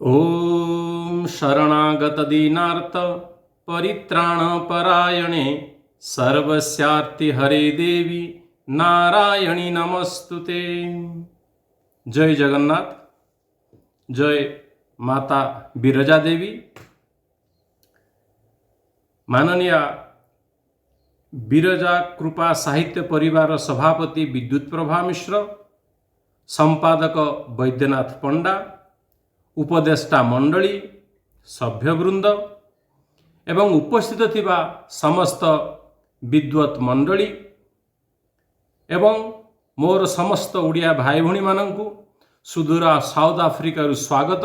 ଓମ୍ ଶରଣାଗତ ଦୀନାର୍ତ୍ତ ପରିତ୍ରାଣ ପରାୟଣେ ସର୍ବସ୍ୟାର୍ତ୍ତି ହରେ ଦେବୀ ନାରାୟଣୀ ନମସ୍ତୁତେ। ଜୟ ଜଗନ୍ନାଥ, ଜୟ ମାତା ବିରଜା ଦେବୀ। ମାନନୀୟା ବିରଜା କୃପା ସାହିତ୍ୟ ପରିବାର ସଭାପତି ବିଦ୍ୟୁତ ପ୍ରଭା ମିଶ୍ର, ସମ୍ପାଦକ ବୈଦ୍ୟନାଥ ପଣ୍ଡା, ଉପଦେଷ୍ଟା ମଣ୍ଡଳୀ, ସଭ୍ୟବୃନ୍ଦ ଏବଂ ଉପସ୍ଥିତ ଥିବା ସମସ୍ତ ବିଦ୍ୱତ ମଣ୍ଡଳୀ ଏବଂ ମୋର ସମସ୍ତ ଓଡ଼ିଆ ଭାଇ ଭଉଣୀମାନଙ୍କୁ ସୁଦୂର ସାଉଥ ଆଫ୍ରିକାରୁ ସ୍ୱାଗତ।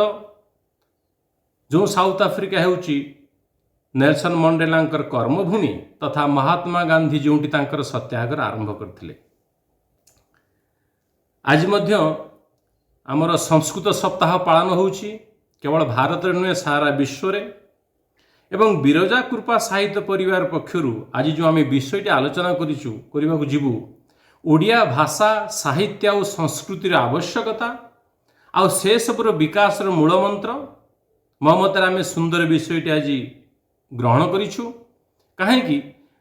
ଯେଉଁ ସାଉଥ ଆଫ୍ରିକା ହେଉଛି ନେଲସନ୍ ମଣ୍ଡେଲାଙ୍କର କର୍ମଭୂମି ତଥା ମହାତ୍ମା ଗାନ୍ଧୀ ଯେଉଁଠି ତାଙ୍କର ସତ୍ୟାଗ୍ରହ ଆରମ୍ଭ କରିଥିଲେ। ଆଜି ମଧ୍ୟ ଆମର ସଂସ୍କୃତ ସପ୍ତାହ ପାଳନ ହେଉଛି, କେବଳ ଭାରତରେ ନୁହେଁ, ସାରା ବିଶ୍ୱରେ। ଏବଂ ବିରଜା କୃପା ସାହିତ୍ୟ ପରିବାର ପକ୍ଷରୁ ଆଜି ଯେଉଁ ଆମେ ବିଷୟଟି ଆଲୋଚନା କରିଛୁ, କରିବାକୁ ଯିବୁ, ଓଡ଼ିଆ ଭାଷା, ସାହିତ୍ୟ ଆଉ ସଂସ୍କୃତିର ଆବଶ୍ୟକତା ଆଉ ସେସବୁର ବିକାଶର ମୂଳ ମନ୍ତ୍ର, ମୋ ମତରେ ଆମେ ସୁନ୍ଦର ବିଷୟଟି ଆଜି ଗ୍ରହଣ କରିଛୁ। କାହିଁକି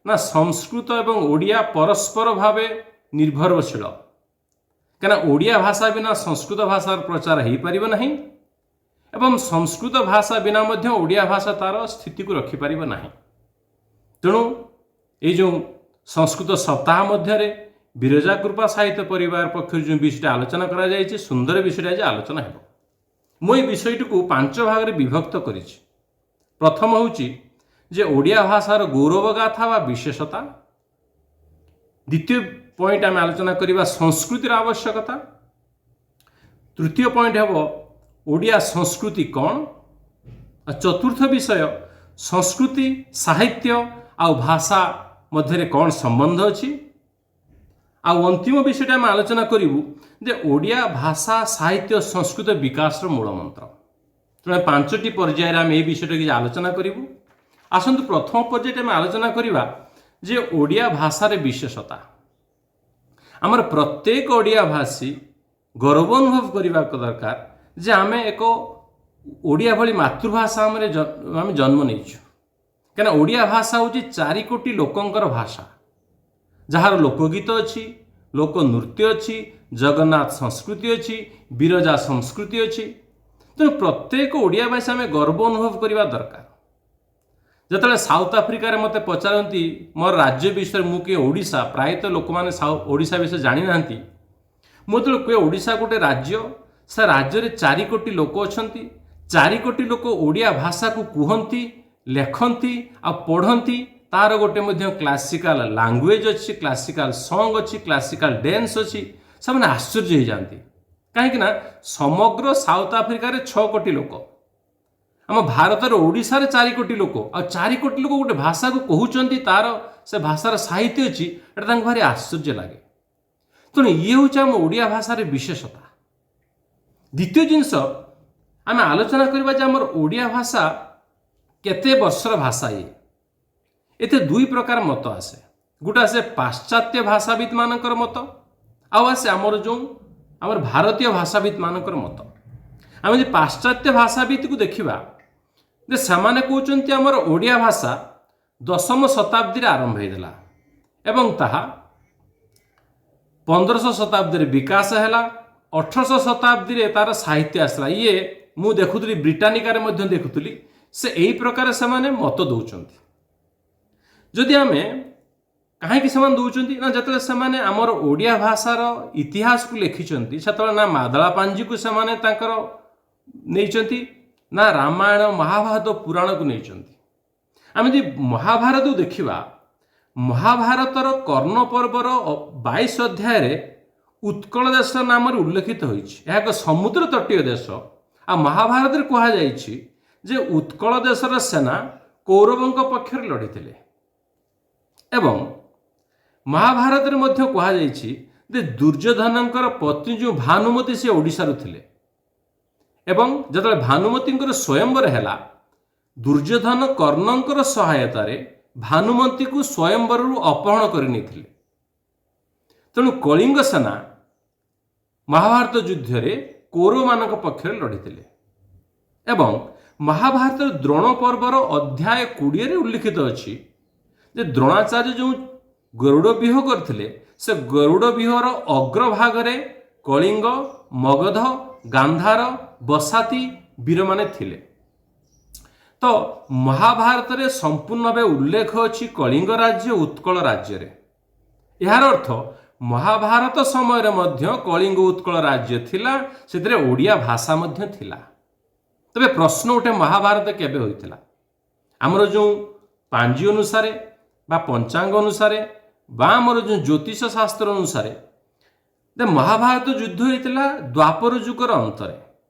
ନା ସଂସ୍କୃତ ଏବଂ ଓଡ଼ିଆ ପରସ୍ପର ଭାବେ ନିର୍ଭରଶୀଳ। କାହିଁକିନା ଓଡ଼ିଆ ଭାଷା ବିନା ସଂସ୍କୃତ ଭାଷାର ପ୍ରଚାର ହୋଇପାରିବ ନାହିଁ ଏବଂ ସଂସ୍କୃତ ଭାଷା ବିନା ମଧ୍ୟ ଓଡ଼ିଆ ଭାଷା ତାର ସ୍ଥିତିକୁ ରଖିପାରିବ ନାହିଁ। ତେଣୁ ଏଇ ଯେଉଁ ସଂସ୍କୃତ ସପ୍ତାହ ମଧ୍ୟରେ ବିରଜା କୃପା ସାହିତ୍ୟ ପରିବାର ପକ୍ଷରୁ ଯେଉଁ ବିଷୟଟି ଆଲୋଚନା କରାଯାଇଛି, ସୁନ୍ଦର ବିଷୟଟି ଆଜି ଆଲୋଚନା ହେବ। ମୁଁ ଏଇ ବିଷୟଟିକୁ ପାଞ୍ଚ ଭାଗରେ ବିଭକ୍ତ କରିଛି। ପ୍ରଥମ ହେଉଛି ଯେ ଓଡ଼ିଆ ଭାଷାର ଗୌରବ ଗାଥା ବା ବିଶେଷତା। ଦ୍ୱିତୀୟ ପଏଣ୍ଟ ଆମେ ଆଲୋଚନା କରିବା ସଂସ୍କୃତିର ଆବଶ୍ୟକତା। ତୃତୀୟ ପଏଣ୍ଟ ହେବ ଓଡ଼ିଆ ସଂସ୍କୃତି କ'ଣ? ଆଉ ଚତୁର୍ଥ ବିଷୟ, ସଂସ୍କୃତି, ସାହିତ୍ୟ ଆଉ ଭାଷା ମଧ୍ୟରେ କ'ଣ ସମ୍ବନ୍ଧ ଅଛି? ଆଉ ଅନ୍ତିମ ବିଷୟଟା ଆମେ ଆଲୋଚନା କରିବୁ ଯେ ଓଡ଼ିଆ ଭାଷା, ସାହିତ୍ୟ, ସଂସ୍କୃତ ବିକାଶର ମୂଳ ମନ୍ତ୍ର। ତେଣୁ ପାଞ୍ଚଟି ପର୍ଯ୍ୟାୟରେ ଆମେ ଏଇ ବିଷୟଟା କିଛି ଆଲୋଚନା କରିବୁ। ଆସନ୍ତୁ, ପ୍ରଥମ ପର୍ଯ୍ୟାୟଟି ଆମେ ଆଲୋଚନା କରିବା ଯେ ଓଡ଼ିଆ ଭାଷାର ବିଶେଷତା। ଆମର ପ୍ରତ୍ୟେକ ଓଡ଼ିଆ ଭାଷୀ ଗର୍ବ ଅନୁଭବ କରିବା ଦରକାର ଯେ ଆମେ ଏକ ଓଡ଼ିଆ ଭଳି ମାତୃଭାଷା ଆମେ ଜନ୍ମ ନେଇଛୁ। କାହିଁକିନା ଓଡ଼ିଆ ଭାଷା ହେଉଛି 4 କୋଟି ଲୋକଙ୍କର ଭାଷା, ଯାହାର ଲୋକଗୀତ ଅଛି, ଲୋକ ନୃତ୍ୟ ଅଛି, ଜଗନ୍ନାଥ ସଂସ୍କୃତି ଅଛି, ବିରଜା ସଂସ୍କୃତି ଅଛି। ତେଣୁ ପ୍ରତ୍ୟେକ ଓଡ଼ିଆବାସୀ ଆମେ ଗର୍ବ ଅନୁଭବ କରିବା ଦରକାର। ଯେତେବେଳେ ସାଉଥ ଆଫ୍ରିକାରେ ମୋତେ ପଚାରନ୍ତି ମୋର ରାଜ୍ୟ ବିଷୟରେ, ମୁଁ କୁହେ ଓଡ଼ିଶା। ପ୍ରାୟତଃ ଲୋକମାନେ ଓଡ଼ିଶା ବିଷୟରେ ଜାଣିନାହାନ୍ତି। ମୁଁ ଯେତେବେଳେ କୁହେ ଓଡ଼ିଶା ଗୋଟେ ରାଜ୍ୟ, ସେ ରାଜ୍ୟରେ 4 କୋଟି ଲୋକ ଅଛନ୍ତି, 4 କୋଟି ଲୋକ ଓଡ଼ିଆ ଭାଷାକୁ କୁହନ୍ତି, ଲେଖନ୍ତି ଆଉ ପଢ଼ନ୍ତି, ତାର ଗୋଟେ ମଧ୍ୟ କ୍ଲାସିକାଲ ଲାଙ୍ଗୁଏଜ ଅଛି, କ୍ଲାସିକାଲ ସଙ୍ଗ ଅଛି, କ୍ଲାସିକାଲ ଡ୍ୟାନ୍ସ ଅଛି, ସେମାନେ ଆଶ୍ଚର୍ଯ୍ୟ ହେଇଯାଆନ୍ତି। କାହିଁକି ନା ସମଗ୍ର ସାଉଥ ଆଫ୍ରିକାରେ 6 କୋଟି ଲୋକ, ଆମ ଭାରତର ଓଡ଼ିଶାରେ 4 କୋଟି ଲୋକ, ଆଉ 4 କୋଟି ଲୋକ ଗୋଟେ ଭାଷାକୁ କହୁଛନ୍ତି, ତାର ସେ ଭାଷାର ସାହିତ୍ୟ ଅଛି, ଏଇଟା ତାଙ୍କୁ ଭାରି ଆଶ୍ଚର୍ଯ୍ୟ ଲାଗେ। ତେଣୁ ଇଏ ହେଉଛି ଆମ ଓଡ଼ିଆ ଭାଷାର ବିଶେଷତା। ଦ୍ୱିତୀୟ ଜିନିଷ ଆମେ ଆଲୋଚନା କରିବା ଯେ ଆମର ଓଡ଼ିଆ ଭାଷା କେତେ ବର୍ଷର ଭାଷା ଇଏ। ଏତେ ଦୁଇ ପ୍ରକାର ମତ ଆସେ। ଗୋଟେ ଆସେ ପାଶ୍ଚାତ୍ୟ ଭାଷାବିତ୍ ମାନଙ୍କର ମତ, ଆଉ ଆସେ ଆମର ଯେଉଁ ଆମର ଭାରତୀୟ ଭାଷାବିତ୍ ମାନଙ୍କର ମତ। ଆମେ ଯଦି ପାଶ୍ଚାତ୍ୟ ଭାଷାବିତ୍କୁ ଦେଖିବା ଯେ ସେମାନେ କହୁଛନ୍ତି ଆମର ଓଡ଼ିଆ ଭାଷା 10ମ ଶତାବ୍ଦୀରେ ଆରମ୍ଭ ହେଇଥିଲା ଏବଂ ତାହା 15ଶହ ଶତାବ୍ଦୀରେ ବିକାଶ ହେଲା, 18ଶହ ଶତାବ୍ଦୀରେ ତାର ସାହିତ୍ୟ ଆସିଲା। ଇଏ ମୁଁ ଦେଖୁଥିଲି, ବ୍ରିଟାନିକାରେ ମଧ୍ୟ ଦେଖୁଥିଲି, ସେ ଏଇ ପ୍ରକାର ସେମାନେ ମତ ଦେଉଛନ୍ତି। ଯଦି ଆମେ କାହିଁକି ସେମାନେ ଦେଉଛନ୍ତି ନା ଯେତେବେଳେ ସେମାନେ ଆମର ଓଡ଼ିଆ ଭାଷାର ଇତିହାସକୁ ଲେଖିଛନ୍ତି, ସେତେବେଳେ ନା ମାଦଳା ପାଞ୍ଜିକୁ ସେମାନେ ତାଙ୍କର ନେଇଛନ୍ତି, ନା ରାମାୟଣ, ମହାଭାରତ, ପୁରାଣକୁ ନେଇଛନ୍ତି। ଆମେ ଯଦି ମହାଭାରତକୁ ଦେଖିବା, ମହାଭାରତର କର୍ଣ୍ଣ ପର୍ବର 22 ଅଧ୍ୟାୟରେ ଉତ୍କଳ ଦେଶ ନାମରେ ଉଲ୍ଲେଖିତ ହୋଇଛି। ଏହା ଏକ ସମୁଦ୍ର ତଟୀୟ ଦେଶ। ଆଉ ମହାଭାରତରେ କୁହାଯାଇଛି ଯେ ଉତ୍କଳ ଦେଶର ସେନା କୌରବଙ୍କ ପକ୍ଷରେ ଲଢ଼ିଥିଲେ ଏବଂ ମହାଭାରତରେ ମଧ୍ୟ କୁହାଯାଇଛି ଯେ ଦୁର୍ଯ୍ୟୋଧନଙ୍କର ପତ୍ନୀ ଯେଉଁ ଭାନୁମତୀ, ସେ ଓଡ଼ିଶାରୁ ଥିଲେ ଏବଂ ଯେତେବେଳେ ଭାନୁମତୀଙ୍କର ସ୍ୱୟଂବର ହେଲା, ଦୁର୍ଯ୍ୟୋଧନ କର୍ଣ୍ଣଙ୍କର ସହାୟତାରେ ଭାନୁମତୀକୁ ସ୍ୱୟଂବରରୁ ଅପହରଣ କରି ନେଇଥିଲେ। ତେଣୁ କଳିଙ୍ଗ ସେନା ମହାଭାରତ ଯୁଦ୍ଧରେ କୌରବମାନଙ୍କ ପକ୍ଷରେ ଲଢ଼ିଥିଲେ। ଏବଂ ମହାଭାରତର ଦ୍ରୋଣ ପର୍ବର ଅଧ୍ୟାୟ 20ରେ ଉଲ୍ଲିଖିତ ଅଛି ଯେ ଦ୍ରୋଣାଚାର୍ଯ୍ୟ ଯେଉଁ ଗରୁଡ଼ ବ୍ୟୁହ କରିଥିଲେ, ସେ ଗରୁଡ଼ ବ୍ୟୁହର ଅଗ୍ରଭାଗରେ କଳିଙ୍ଗ, ମଗଧ, ଗାନ୍ଧାର, ବସାତି ବୀରମାନେ ଥିଲେ। ତ ମହାଭାରତରେ ସମ୍ପୂର୍ଣ୍ଣ ଭାବେ ଉଲ୍ଲେଖ ଅଛି କଳିଙ୍ଗ ରାଜ୍ୟ, ଉତ୍କଳ ରାଜ୍ୟରେ। ଏହାର ଅର୍ଥ ମହାଭାରତ ସମୟରେ ମଧ୍ୟ କଳିଙ୍ଗ ଉତ୍କଳ ରାଜ୍ୟ ଥିଲା, ସେଥିରେ ଓଡ଼ିଆ ଭାଷା ମଧ୍ୟ ଥିଲା। ତେବେ ପ୍ରଶ୍ନ ଉଠେ, ମହାଭାରତ କେବେ ହୋଇଥିଲା? ଆମର ଯେଉଁ ପାଞ୍ଜି ଅନୁସାରେ ବା ପଞ୍ଚାଙ୍ଗ ଅନୁସାରେ ବା ଆମର ଯେଉଁ ଜ୍ୟୋତିଷ ଶାସ୍ତ୍ର ଅନୁସାରେ ଯେ ମହାଭାରତ ଯୁଦ୍ଧ ହୋଇଥିଲା ଦ୍ୱାପର ଯୁଗର ଅନ୍ତରେ।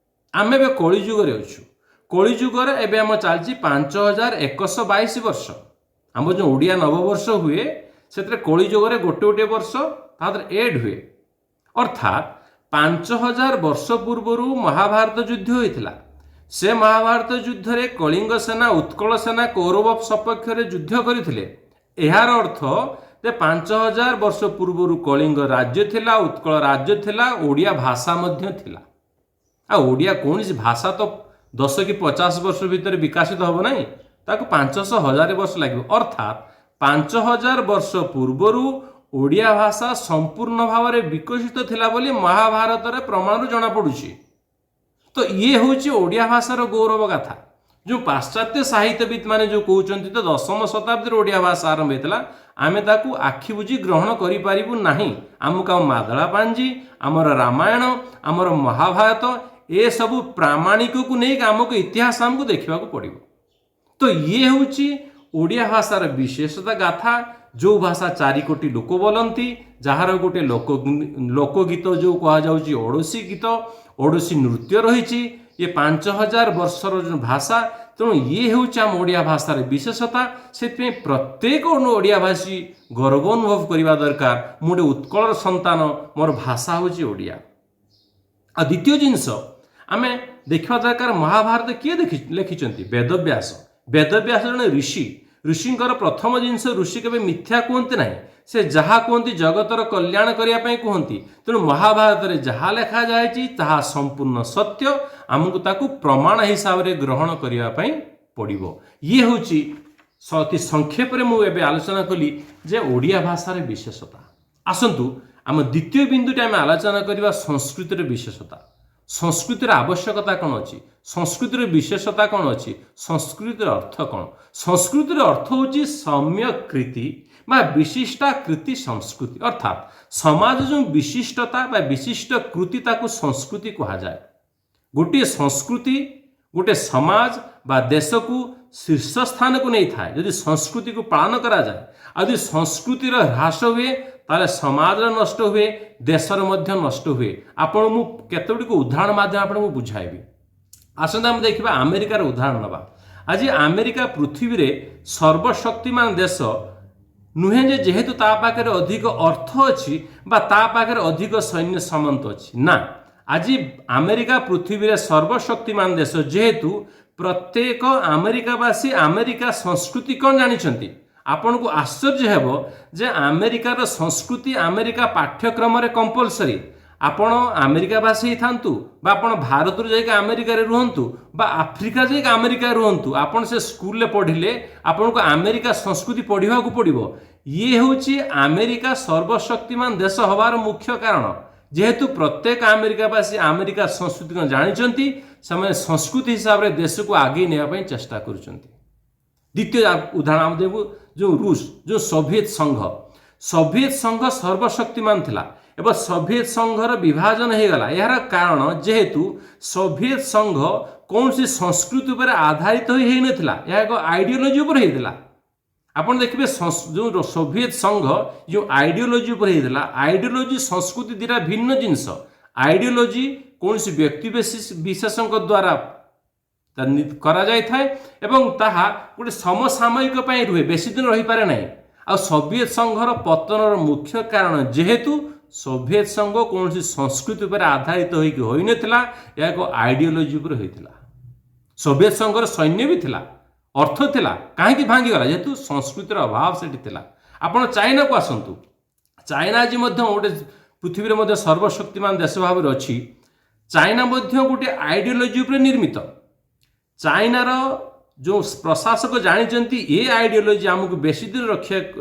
ଆମେ ଏବେ କଳିଯୁଗରେ ଅଛୁ। କଳିଯୁଗରେ ଏବେ ଆମ ଚାଲିଛି 5122 ବର୍ଷ। ଆମର ଯେଉଁ ଓଡ଼ିଆ ନବବର୍ଷ ହୁଏ, ସେଥିରେ କଳିଯୁଗରେ ଗୋଟେ ଗୋଟେ ବର୍ଷ ତା ଦେହରେ ଏଡ୍ ହୁଏ। ଅର୍ଥାତ୍ 5000 ବର୍ଷ ପୂର୍ବରୁ ମହାଭାରତ ଯୁଦ୍ଧ ହୋଇଥିଲା। ସେ ମହାଭାରତ ଯୁଦ୍ଧରେ କଳିଙ୍ଗ ସେନା, ଉତ୍କଳ ସେନା କୌରବ ସପକ୍ଷରେ ଯୁଦ୍ଧ କରିଥିଲେ। ଏହାର ଅର୍ଥ ଯେ 5000 ବର୍ଷ ପୂର୍ବରୁ କଳିଙ୍ଗ ରାଜ୍ୟ ଥିଲା, ଉତ୍କଳ ରାଜ୍ୟ ଥିଲା, ଓଡ଼ିଆ ଭାଷା ମଧ୍ୟ ଥିଲା। ଆଉ ଓଡ଼ିଆ କୌଣସି ଭାଷା ତ 10 କି 50 ବର୍ଷ ଭିତରେ ବିକଶିତ ହେବ ନାହିଁ, ତାକୁ 500 1000 ବର୍ଷ ଲାଗିବ। ଅର୍ଥାତ୍ 5000 ବର୍ଷ ପୂର୍ବରୁ ଓଡ଼ିଆ ଭାଷା ସମ୍ପୂର୍ଣ୍ଣ ଭାବରେ ବିକଶିତ ଥିଲା ବୋଲି ମହାଭାରତରେ ପ୍ରମାଣରୁ ଜଣାପଡ଼ୁଛି। ତ ଇଏ ହେଉଛି ଓଡ଼ିଆ ଭାଷାର ଗୌରବ ଗାଥା। ଯେଉଁ ପାଶ୍ଚାତ୍ୟ ସାହିତ୍ୟବିତ୍ ମାନେ ଯେଉଁ କହୁଛନ୍ତି ତ 10ମ ଶତାବ୍ଦୀରେ ଓଡ଼ିଆ ଭାଷା ଆରମ୍ଭ ହେଇଥିଲା, ଆମେ ତାକୁ ଆଖି ବୁଜି ଗ୍ରହଣ କରିପାରିବୁ ନାହିଁ। ଆମକୁ ଆମ ମାଦଳା ପାଞ୍ଜି, ଆମର ରାମାୟଣ, ଆମର ମହାଭାରତ, ଏସବୁ ପ୍ରାମାଣିକକୁ ନେଇକି ଆମକୁ ଇତିହାସ ଆମକୁ ଦେଖିବାକୁ ପଡ଼ିବ। ତ ଇଏ ହେଉଛି ଓଡ଼ିଆ ଭାଷାର ବିଶେଷତା ଗାଥା, ଯେଉଁ ଭାଷା 4 କୋଟି ଲୋକ ବୋଲନ୍ତି, ଯାହାର ଗୋଟେ ଲୋକଗୀତ ଯେଉଁ କୁହାଯାଉଛି ଓଡ଼ିଶୀ ଗୀତ, ଓଡ଼ିଶୀ ନୃତ୍ୟ ରହିଛି। ଇଏ 5000 ବର୍ଷର ଯେଉଁ ଭାଷା, ତେଣୁ ଇଏ ହେଉଛି ଆମ ଓଡ଼ିଆ ଭାଷାର ବିଶେଷତା। ସେଥିପାଇଁ ପ୍ରତ୍ୟେକ ଓଡ଼ିଆ ଭାଷୀ ଗର୍ବ ଅନୁଭବ କରିବା ଦରକାର, ମୁଁ ଗୋଟେ ଉତ୍କଳର ସନ୍ତାନ, ମୋର ଭାଷା ହେଉଛି ଓଡ଼ିଆ। ଆଉ ଦ୍ୱିତୀୟ ଜିନିଷ ଆମେ ଦେଖିବା ଦରକାର, ମହାଭାରତ କିଏ ଲେଖିଛନ୍ତି? ବେଦବ୍ୟାସ। ବେଦବ୍ୟାସ ଜଣେ ଋଷି। ଋଷିଙ୍କର ପ୍ରଥମ ଜିନିଷ, ଋଷି କେବେ ମିଥ୍ୟା କୁହନ୍ତି ନାହିଁ। ସେ ଯାହା କୁହନ୍ତି, ଜଗତର କଲ୍ୟାଣ କରିବା ପାଇଁ କୁହନ୍ତି। ତେଣୁ ମହାଭାରତରେ ଯାହା ଲେଖାଯାଇଛି ତାହା ସମ୍ପୂର୍ଣ୍ଣ ସତ୍ୟ। ଆମକୁ ତାକୁ ପ୍ରମାଣ ହିସାବରେ ଗ୍ରହଣ କରିବା ପାଇଁ ପଡ଼ିବ। ଇଏ ହେଉଛି ଅତି ସଂକ୍ଷେପରେ ମୁଁ ଏବେ ଆଲୋଚନା କଲି ଯେ ଓଡ଼ିଆ ଭାଷାର ବିଶେଷତା। ଆସନ୍ତୁ, ଆମ ଦ୍ୱିତୀୟ ବିନ୍ଦୁଟି ଆମେ ଆଲୋଚନା କରିବା ସଂସ୍କୃତିର ବିଶେଷତା। ସଂସ୍କୃତିର ଆବଶ୍ୟକତା କ'ଣ ଅଛି? ସଂସ୍କୃତିର ବିଶେଷତା କ'ଣ ଅଛି? ସଂସ୍କୃତିର ଅର୍ଥ କ'ଣ? ସଂସ୍କୃତିର ଅର୍ଥ ହେଉଛି ସମ୍ୟକୃତି ବା ବିଶିଷ୍ଟାକୃତି ସଂସ୍କୃତି। ଅର୍ଥାତ୍ ସମାଜ ଯେଉଁ ବିଶିଷ୍ଟତା ବା ବିଶିଷ୍ଟ କୃତି, ତାକୁ ସଂସ୍କୃତି କୁହାଯାଏ। ଗୋଟିଏ ସଂସ୍କୃତି ଗୋଟେ ସମାଜ ବା ଦେଶକୁ ଶୀର୍ଷ ସ୍ଥାନକୁ ନେଇଥାଏ, ଯଦି ସଂସ୍କୃତିକୁ ପାଳନ କରାଯାଏ। ଆଉ ଯଦି ସଂସ୍କୃତିର ହ୍ରାସ ହୁଏ, ତାହେଲେ ସମାଜର ନଷ୍ଟ ହୁଏ, ଦେଶର ମଧ୍ୟ ନଷ୍ଟ ହୁଏ। ଆପଣ ମୁଁ କେତେ ଗୁଡ଼ିକ ଉଦାହରଣ ମାଧ୍ୟମରେ ଆପଣଙ୍କୁ ବୁଝାଇବି। ଆସନ୍ତୁ, ଆମେ ଦେଖିବା, ଆମେରିକାର ଉଦାହରଣ ନେବା। ଆଜି ଆମେରିକା ପୃଥିବୀରେ ସର୍ବଶକ୍ତିମାନ ଦେଶ ନୁହେଁ ଯେ ଯେହେତୁ ତା ପାଖରେ ଅଧିକ ଅର୍ଥ ଅଛି ବା ତା ପାଖରେ ଅଧିକ ସୈନ୍ୟ ସାମନ୍ତ ଅଛି। ନା, ଆଜି ଆମେରିକା ପୃଥିବୀରେ ସର୍ବଶକ୍ତିମାନ ଦେଶ, ଯେହେତୁ ପ୍ରତ୍ୟେକ ଆମେରିକାବାସୀ ଆମେରିକା ସଂସ୍କୃତି କ'ଣ ଜାଣିଛନ୍ତି। ଆପଣଙ୍କୁ ଆଶ୍ଚର୍ଯ୍ୟ ହେବ ଯେ ଆମେରିକାର ସଂସ୍କୃତି ଆମେରିକା ପାଠ୍ୟକ୍ରମରେ କମ୍ପଲସରି। ଆପଣ ଆମେରିକାବାସୀ ହେଇଥାନ୍ତୁ ବା ଆପଣ ଭାରତରୁ ଯାଇକି ଆମେରିକାରେ ରୁହନ୍ତୁ ବା ଆଫ୍ରିକା ଯାଇକି ଆମେରିକାରେ ରୁହନ୍ତୁ, ଆପଣ ସେ ସ୍କୁଲରେ ପଢ଼ିଲେ ଆପଣଙ୍କୁ ଆମେରିକା ସଂସ୍କୃତି ପଢ଼ିବାକୁ ପଡ଼ିବ। ଇଏ ହେଉଛି ଆମେରିକା ସର୍ବଶକ୍ତିମାନ ଦେଶ ହେବାର ମୁଖ୍ୟ କାରଣ। ଯେହେତୁ ପ୍ରତ୍ୟେକ ଆମେରିକାବାସୀ ଆମେରିକା ସଂସ୍କୃତି କ'ଣ ଜାଣିଛନ୍ତି, ସେମାନେ ସଂସ୍କୃତି ହିସାବରେ ଦେଶକୁ ଆଗେଇ ନେବା ପାଇଁ ଚେଷ୍ଟା କରୁଛନ୍ତି। ଦ୍ୱିତୀୟ ଉଦାହରଣ ଆମେ ଦେବୁ ଯେଉଁ ରୁଷ, ଯେଉଁ ସୋଭିଏତ ସଂଘ। ସୋଭିଏତ ସଂଘ ସର୍ବଶକ୍ତିମାନ ଥିଲା ଏବଂ ସୋଭିଏତ ସଂଘର ବିଭାଜନ ହେଇଗଲା। ଏହାର କାରଣ, ଯେହେତୁ ସୋଭିଏତ ସଂଘ କୌଣସି ସଂସ୍କୃତି ଉପରେ ଆଧାରିତ ହୋଇ ହେଇନଥିଲା, ଏହା ଏକ ଆଇଡ଼ିଓଲୋଜି ଉପରେ ହେଇଥିଲା। ଆପଣ ଦେଖିବେ, ଯେଉଁ ସୋଭିଏତ ସଂଘ ଯେଉଁ ଆଇଡ଼ିଓଲୋଜି ଉପରେ ହେଇଥିଲା, ଆଇଡ଼ିଓଲୋଜି ସଂସ୍କୃତି ଦୁଇଟା ଭିନ୍ନ ଜିନିଷ। ଆଇଡ଼ିଓଲୋଜି କୌଣସି ବ୍ୟକ୍ତି ବିଶେଷଙ୍କ ଦ୍ୱାରା କରାଯାଇଥାଏ ଏବଂ ତାହା ଗୋଟେ ସମସାମୟିକ ପାଇଁ ରୁହେ, ବେଶୀ ଦିନ ରହିପାରେ ନାହିଁ। ଆଉ ସୋଭିଏତ ସଂଘର ପତନର ମୁଖ୍ୟ କାରଣ, ଯେହେତୁ ସୋଭିଏତ ସଂଘ କୌଣସି ସଂସ୍କୃତି ଉପରେ ଆଧାରିତ ହୋଇକି ହୋଇନଥିଲା, ଏହା ଏକ ଆଇଡ଼ିଓଲୋଜି ଉପରେ ହୋଇଥିଲା। ସୋଭିଏତ ସଂଘର ସୈନ୍ୟ ବି ଥିଲା, ଅର୍ଥ ଥିଲା, କାହିଁକି ଭାଙ୍ଗିଗଲା? ଯେହେତୁ ସଂସ୍କୃତିର ଅଭାବ ସେଠି ଥିଲା। ଆପଣ ଚାଇନାକୁ ଆସନ୍ତୁ। ଚାଇନା ଆଜି ମଧ୍ୟ ଗୋଟେ ପୃଥିବୀରେ ମଧ୍ୟ ସର୍ବଶକ୍ତିମାନ ଦେଶ ଭାବରେ ଅଛି। ଚାଇନା ମଧ୍ୟ ଗୋଟେ ଆଇଡ଼ିଓଲୋଜି ଉପରେ ନିର୍ମିତ। ଚାଇନାର ଯେଉଁ ପ୍ରଶାସକ ଜାଣିଛନ୍ତି ଏ ଆଇଡ଼ିଓଲୋଜି ଆମକୁ ବେଶୀ ଦିନ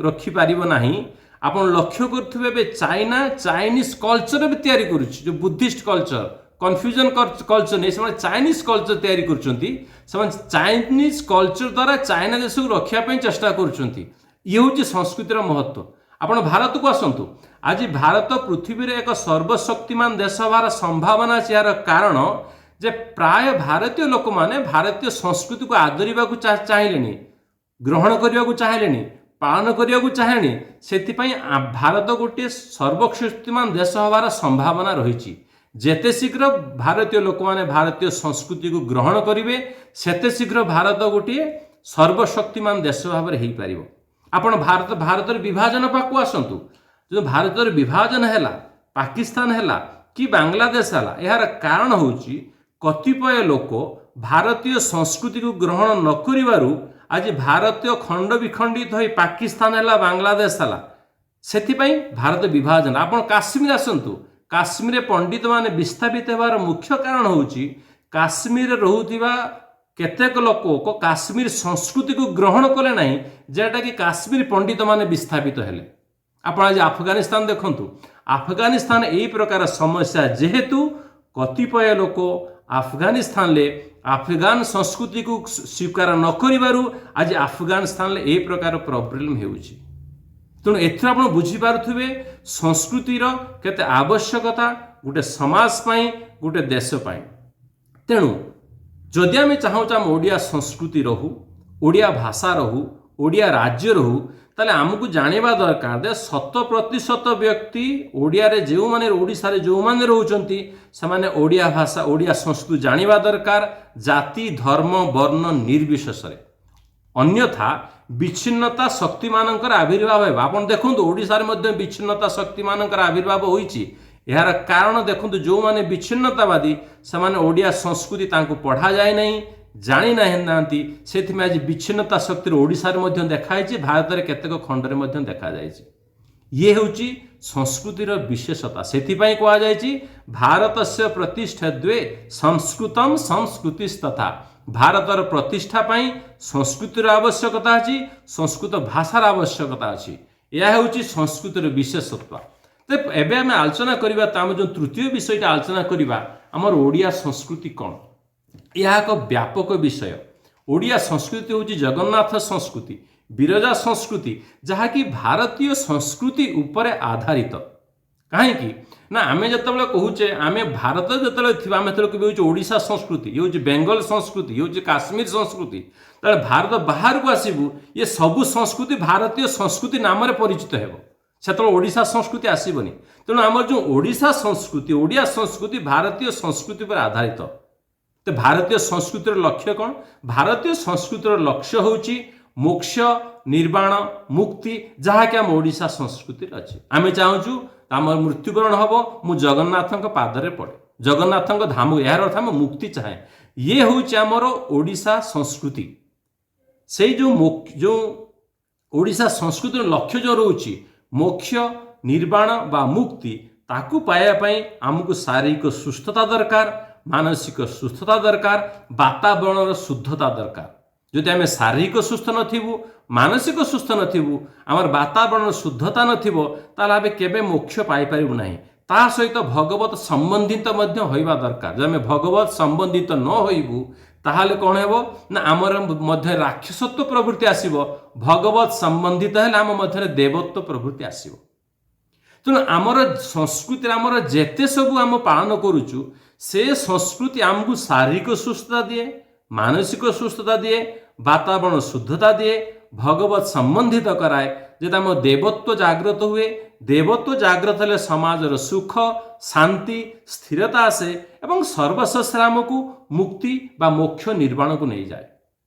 ରଖିପାରିବ ନାହିଁ। ଆପଣ ଲକ୍ଷ୍ୟ କରୁଥିବେ, ଏବେ ଚାଇନା ଚାଇନିଜ କଲଚର ବି ତିଆରି କରୁଛି। ଯେଉଁ ବୁଦ୍ଧିଷ୍ଟ କଲଚର, କନଫ୍ୟୁଜନ କଲଚର ନେଇ ସେମାନେ ଚାଇନିଜ କଲଚର ତିଆରି କରୁଛନ୍ତି। ସେମାନେ ଚାଇନିଜ କଲଚର ଦ୍ୱାରା ଚାଇନା ଦେଶକୁ ରଖିବା ପାଇଁ ଚେଷ୍ଟା କରୁଛନ୍ତି। ଇଏ ହେଉଛି ସଂସ୍କୃତିର ମହତ୍ଵ। ଆପଣ ଭାରତକୁ ଆସନ୍ତୁ। ଆଜି ଭାରତ ପୃଥିବୀରେ ଏକ ସର୍ବଶକ୍ତିମାନ ଦେଶ ହେବାର ସମ୍ଭାବନା ଅଛି। ଏହାର କାରଣ ଯେ ପ୍ରାୟ ଭାରତୀୟ ଲୋକମାନେ ଭାରତୀୟ ସଂସ୍କୃତିକୁ ଆଦରିବାକୁ ଚାହିଁଲେଣି, ଗ୍ରହଣ କରିବାକୁ ଚାହିଁଲେଣି, ପାଳନ କରିବାକୁ ଚାହିଁଲେଣି। ସେଥିପାଇଁ ଭାରତ ଗୋଟିଏ ସର୍ବଶକ୍ତିମାନ ଦେଶ ହେବାର ସମ୍ଭାବନା ରହିଛି। ଯେତେ ଶୀଘ୍ର ଭାରତୀୟ ଲୋକମାନେ ଭାରତୀୟ ସଂସ୍କୃତିକୁ ଗ୍ରହଣ କରିବେ, ସେତେ ଶୀଘ୍ର ଭାରତ ଗୋଟିଏ ସର୍ବଶକ୍ତିମାନ ଦେଶ ଭାବରେ ହେଇପାରିବ। ଆପଣ ଭାରତର ବିଭାଜନ ପାଖକୁ ଆସନ୍ତୁ। ଯେଉଁ ଭାରତର ବିଭାଜନ ହେଲା, ପାକିସ୍ତାନ ହେଲା କି ବାଂଲାଦେଶ ହେଲା, ଏହାର କାରଣ ହେଉଛି କତିପୟ ଲୋକ ଭାରତୀୟ ସଂସ୍କୃତିକୁ ଗ୍ରହଣ ନ କରିବାରୁ ଆଜି ଭାରତୀୟ ଖଣ୍ଡ ବିଖଣ୍ଡିତ ହୋଇ ପାକିସ୍ତାନ ହେଲା, ବାଂଲାଦେଶ ହେଲା। ସେଥିପାଇଁ ଭାରତ ବିଭାଜନ। ଆପଣ କାଶ୍ମୀର ଆସନ୍ତୁ। କାଶ୍ମୀରରେ ପଣ୍ଡିତମାନେ ବିସ୍ଥାପିତ ହେବାର ମୁଖ୍ୟ କାରଣ ହେଉଛି କାଶ୍ମୀରରେ ରହୁଥିବା କେତେକ ଲୋକ କାଶ୍ମୀର ସଂସ୍କୃତିକୁ ଗ୍ରହଣ କଲେ ନାହିଁ, ଯେଉଁଟାକି କାଶ୍ମୀର ପଣ୍ଡିତମାନେ ବିସ୍ଥାପିତ ହେଲେ। ଆପଣ ଆଜି ଆଫଗାନିସ୍ତାନ ଦେଖନ୍ତୁ। ଆଫଗାନିସ୍ତାନ ଏଇ ପ୍ରକାର ସମସ୍ୟା, ଯେହେତୁ କତିପୟ ଲୋକ ଆଫଗାନିସ୍ତାନରେ ଆଫଗାନ ସଂସ୍କୃତିକୁ ସ୍ୱୀକାର ନ କରିବାରୁ ଆଜି ଆଫଗାନିସ୍ତାନରେ ଏହି ପ୍ରକାର ପ୍ରୋବ୍ଲେମ୍ ହେଉଛି। ତେଣୁ ଏଥିରୁ ଆପଣ ବୁଝିପାରୁଥିବେ ସଂସ୍କୃତିର କେତେ ଆବଶ୍ୟକତା ଗୋଟେ ସମାଜ ପାଇଁ, ଗୋଟେ ଦେଶ ପାଇଁ। ତେଣୁ ଯଦି ଆମେ ଚାହୁଁଛୁ ଆମ ଓଡ଼ିଆ ସଂସ୍କୃତି ରହୁ, ଓଡ଼ିଆ ଭାଷା ରହୁ, ଓଡ଼ିଆ ରାଜ୍ୟ ରହୁ, ତାହେଲେ ଆମକୁ ଜାଣିବା ଦରକାର ଯେ 100% ବ୍ୟକ୍ତି ଓଡ଼ିଆରେ ଯେଉଁମାନେ, ଓଡ଼ିଶାରେ ଯେଉଁମାନେ ରହୁଛନ୍ତି, ସେମାନେ ଓଡ଼ିଆ ଭାଷା, ଓଡ଼ିଆ ସଂସ୍କୃତି ଜାଣିବା ଦରକାର, ଜାତି, ଧର୍ମ, ବର୍ଣ୍ଣ ନିର୍ବିଶେଷରେ। ଅନ୍ୟଥା ବିଚ୍ଛିନ୍ନତା ଶକ୍ତିମାନଙ୍କର ଆବିର୍ଭାବ ହେବ। ଆପଣ ଦେଖନ୍ତୁ, ଓଡ଼ିଶାରେ ମଧ୍ୟ ବିଚ୍ଛିନ୍ନତା ଶକ୍ତିମାନଙ୍କର ଆବିର୍ଭାବ ହୋଇଛି। ଏହାର କାରଣ ଦେଖନ୍ତୁ, ଯେଉଁମାନେ ବିଚ୍ଛିନ୍ନତାବାଦୀ, ସେମାନେ ଓଡ଼ିଆ ସଂସ୍କୃତି ତାଙ୍କୁ ପଢ଼ାଯାଏ ନାହିଁ, ଜାଣି ନାହାନ୍ତି। ସେଥିପାଇଁ ଆଜି ବିଚ୍ଛିନ୍ନତା ଶକ୍ତିର ଓଡ଼ିଶାରେ ମଧ୍ୟ ଦେଖାଯାଇଛି, ଭାରତରେ କେତେକ ଖଣ୍ଡରେ ମଧ୍ୟ ଦେଖାଯାଇଛି। ଇଏ ହେଉଛି ସଂସ୍କୃତିର ବିଶେଷତା। ସେଥିପାଇଁ କୁହାଯାଇଛି, "ଭାରତସ୍ୟ ପ୍ରତିଷ୍ଠା ଦ୍ୱେ ସଂସ୍କୃତମ୍ ସଂସ୍କୃତିସ୍ତଥା"। ଭାରତର ପ୍ରତିଷ୍ଠା ପାଇଁ ସଂସ୍କୃତିର ଆବଶ୍ୟକତା ଅଛି, ସଂସ୍କୃତ ଭାଷାର ଆବଶ୍ୟକତା ଅଛି। ଏହା ହେଉଛି ସଂସ୍କୃତିର ବିଶେଷତ୍ୱ। ତ ଏବେ ଆମେ ଆଲୋଚନା କରିବା, ତ ଆମେ ଯେଉଁ ତୃତୀୟ ବିଷୟଟା ଆଲୋଚନା କରିବା, ଆମର ଓଡ଼ିଆ ସଂସ୍କୃତି କ'ଣ? ଏହା ଏକ ବ୍ୟାପକ ବିଷୟ। ଓଡ଼ିଆ ସଂସ୍କୃତି ହେଉଛି ଜଗନ୍ନାଥ ସଂସ୍କୃତି, ବିରଜା ସଂସ୍କୃତି, ଯାହାକି ଭାରତୀୟ ସଂସ୍କୃତି ଉପରେ ଆଧାରିତ। କାହିଁକି ନା ଆମେ ଯେତେବେଳେ କହୁଛେ, ଆମେ ଭାରତ ଯେତେବେଳେ ଥିବା, ଆମେ ଯେତେବେଳେ କହିବେ ହେଉଛି ଓଡ଼ିଶା ସଂସ୍କୃତି, ଇଏ ହେଉଛି ବେଙ୍ଗଲ ସଂସ୍କୃତି, ଇଏ ହେଉଛି କାଶ୍ମୀର ସଂସ୍କୃତି, ତାହେଲେ ଭାରତ ବାହାରକୁ ଆସିବୁ, ଇଏ ସବୁ ସଂସ୍କୃତି ଭାରତୀୟ ସଂସ୍କୃତି ନାମରେ ପରିଚିତ ହେବ। ସେତେବେଳେ ଓଡ଼ିଶା ସଂସ୍କୃତି ଆସିବନି। ତେଣୁ ଆମର ଯେଉଁ ଓଡ଼ିଶା ସଂସ୍କୃତି, ଓଡ଼ିଆ ସଂସ୍କୃତି ଭାରତୀୟ ସଂସ୍କୃତି ଉପରେ ଆଧାରିତ। ତ ଭାରତୀୟ ସଂସ୍କୃତିର ଲକ୍ଷ୍ୟ କ'ଣ? ଭାରତୀୟ ସଂସ୍କୃତିର ଲକ୍ଷ୍ୟ ହେଉଛି ମୋକ୍ଷ, ନିର୍ବାଣ, ମୁକ୍ତି, ଯାହାକି ଆମ ଓଡ଼ିଶା ସଂସ୍କୃତିରେ ଅଛି। ଆମେ ଚାହୁଁଛୁ ଆମର ମୃତ୍ୟୁବରଣ ହେବ, ମୁଁ ଜଗନ୍ନାଥଙ୍କ ପାଦରେ ପଡ଼େ, ଜଗନ୍ନାଥଙ୍କ ଧାମ। ଏହାର ଅର୍ଥ ଆମେ ମୁକ୍ତି ଚାହେଁ। ଇଏ ହେଉଛି ଆମର ଓଡ଼ିଶା ସଂସ୍କୃତି। ସେଇ ଯେଉଁ ଓଡ଼ିଶା ସଂସ୍କୃତିର ଲକ୍ଷ୍ୟ ଯେଉଁ ରହୁଛି, ମୋକ୍ଷ, ନିର୍ବାଣ ବା ମୁକ୍ତି, ତାକୁ ପାଇବା ପାଇଁ ଆମକୁ ଶାରୀରିକ ସୁସ୍ଥତା ଦରକାର, ମାନସିକ ସୁସ୍ଥତା ଦରକାର, ବାତାବରଣର ଶୁଦ୍ଧତା ଦରକାର। ଯଦି ଆମେ ଶାରୀରିକ ସୁସ୍ଥ ନଥିବୁ, ମାନସିକ ସୁସ୍ଥ ନଥିବୁ, ଆମର ବାତାବରଣର ଶୁଦ୍ଧତା ନଥିବ, ତାହେଲେ ଆମେ କେବେ ମୋକ୍ଷ ପାଇପାରିବୁ ନାହିଁ। ତା ସହିତ ଭଗବତ ସମ୍ବନ୍ଧିତ ମଧ୍ୟ ହୋଇବା ଦରକାର। ଯଦି ଆମେ ଭଗବତ ସମ୍ବନ୍ଧିତ ନ ହୋଇବୁ, ତାହେଲେ କ'ଣ ହେବ ନା ଆମର ମଧ୍ୟରେ ରାକ୍ଷସତ୍ୱ ପ୍ରବୃତ୍ତି ଆସିବ। ଭଗବତ ସମ୍ବନ୍ଧିତ ହେଲେ ଆମ ମଧ୍ୟରେ ଦେବତ୍ୱ ପ୍ରବୃତ୍ତି ଆସିବ। ତେଣୁ ଆମର ସଂସ୍କୃତିରେ ଆମର ଯେତେ ସବୁ ଆମ ପାଳନ କରୁଛୁ, ସେ ସଂସ୍କୃତି ଆମକୁ ଶାରୀରିକ ସୁସ୍ଥତା ଦିଏ, ମାନସିକ ସୁସ୍ଥତା ଦିଏ, ବାତାବରଣ ଶୁଦ୍ଧତା ଦିଏ, ଭଗବତ ସମ୍ବନ୍ଧିତ କରାଏ, ଯେ ଆମ ଦେବତ୍ୱ ଜାଗ୍ରତ ହୁଏ। ଦେବତ୍ୱ ଜାଗ୍ରତ ହେଲେ ସମାଜର ସୁଖ, ଶାନ୍ତି, ସ୍ଥିରତା ଆସେ ଏବଂ ସର୍ବଶେଷରେ ଆମକୁ ମୁକ୍ତି ବା ମୋକ୍ଷ, ନିର୍ବାଣକୁ ନେଇଯାଏ।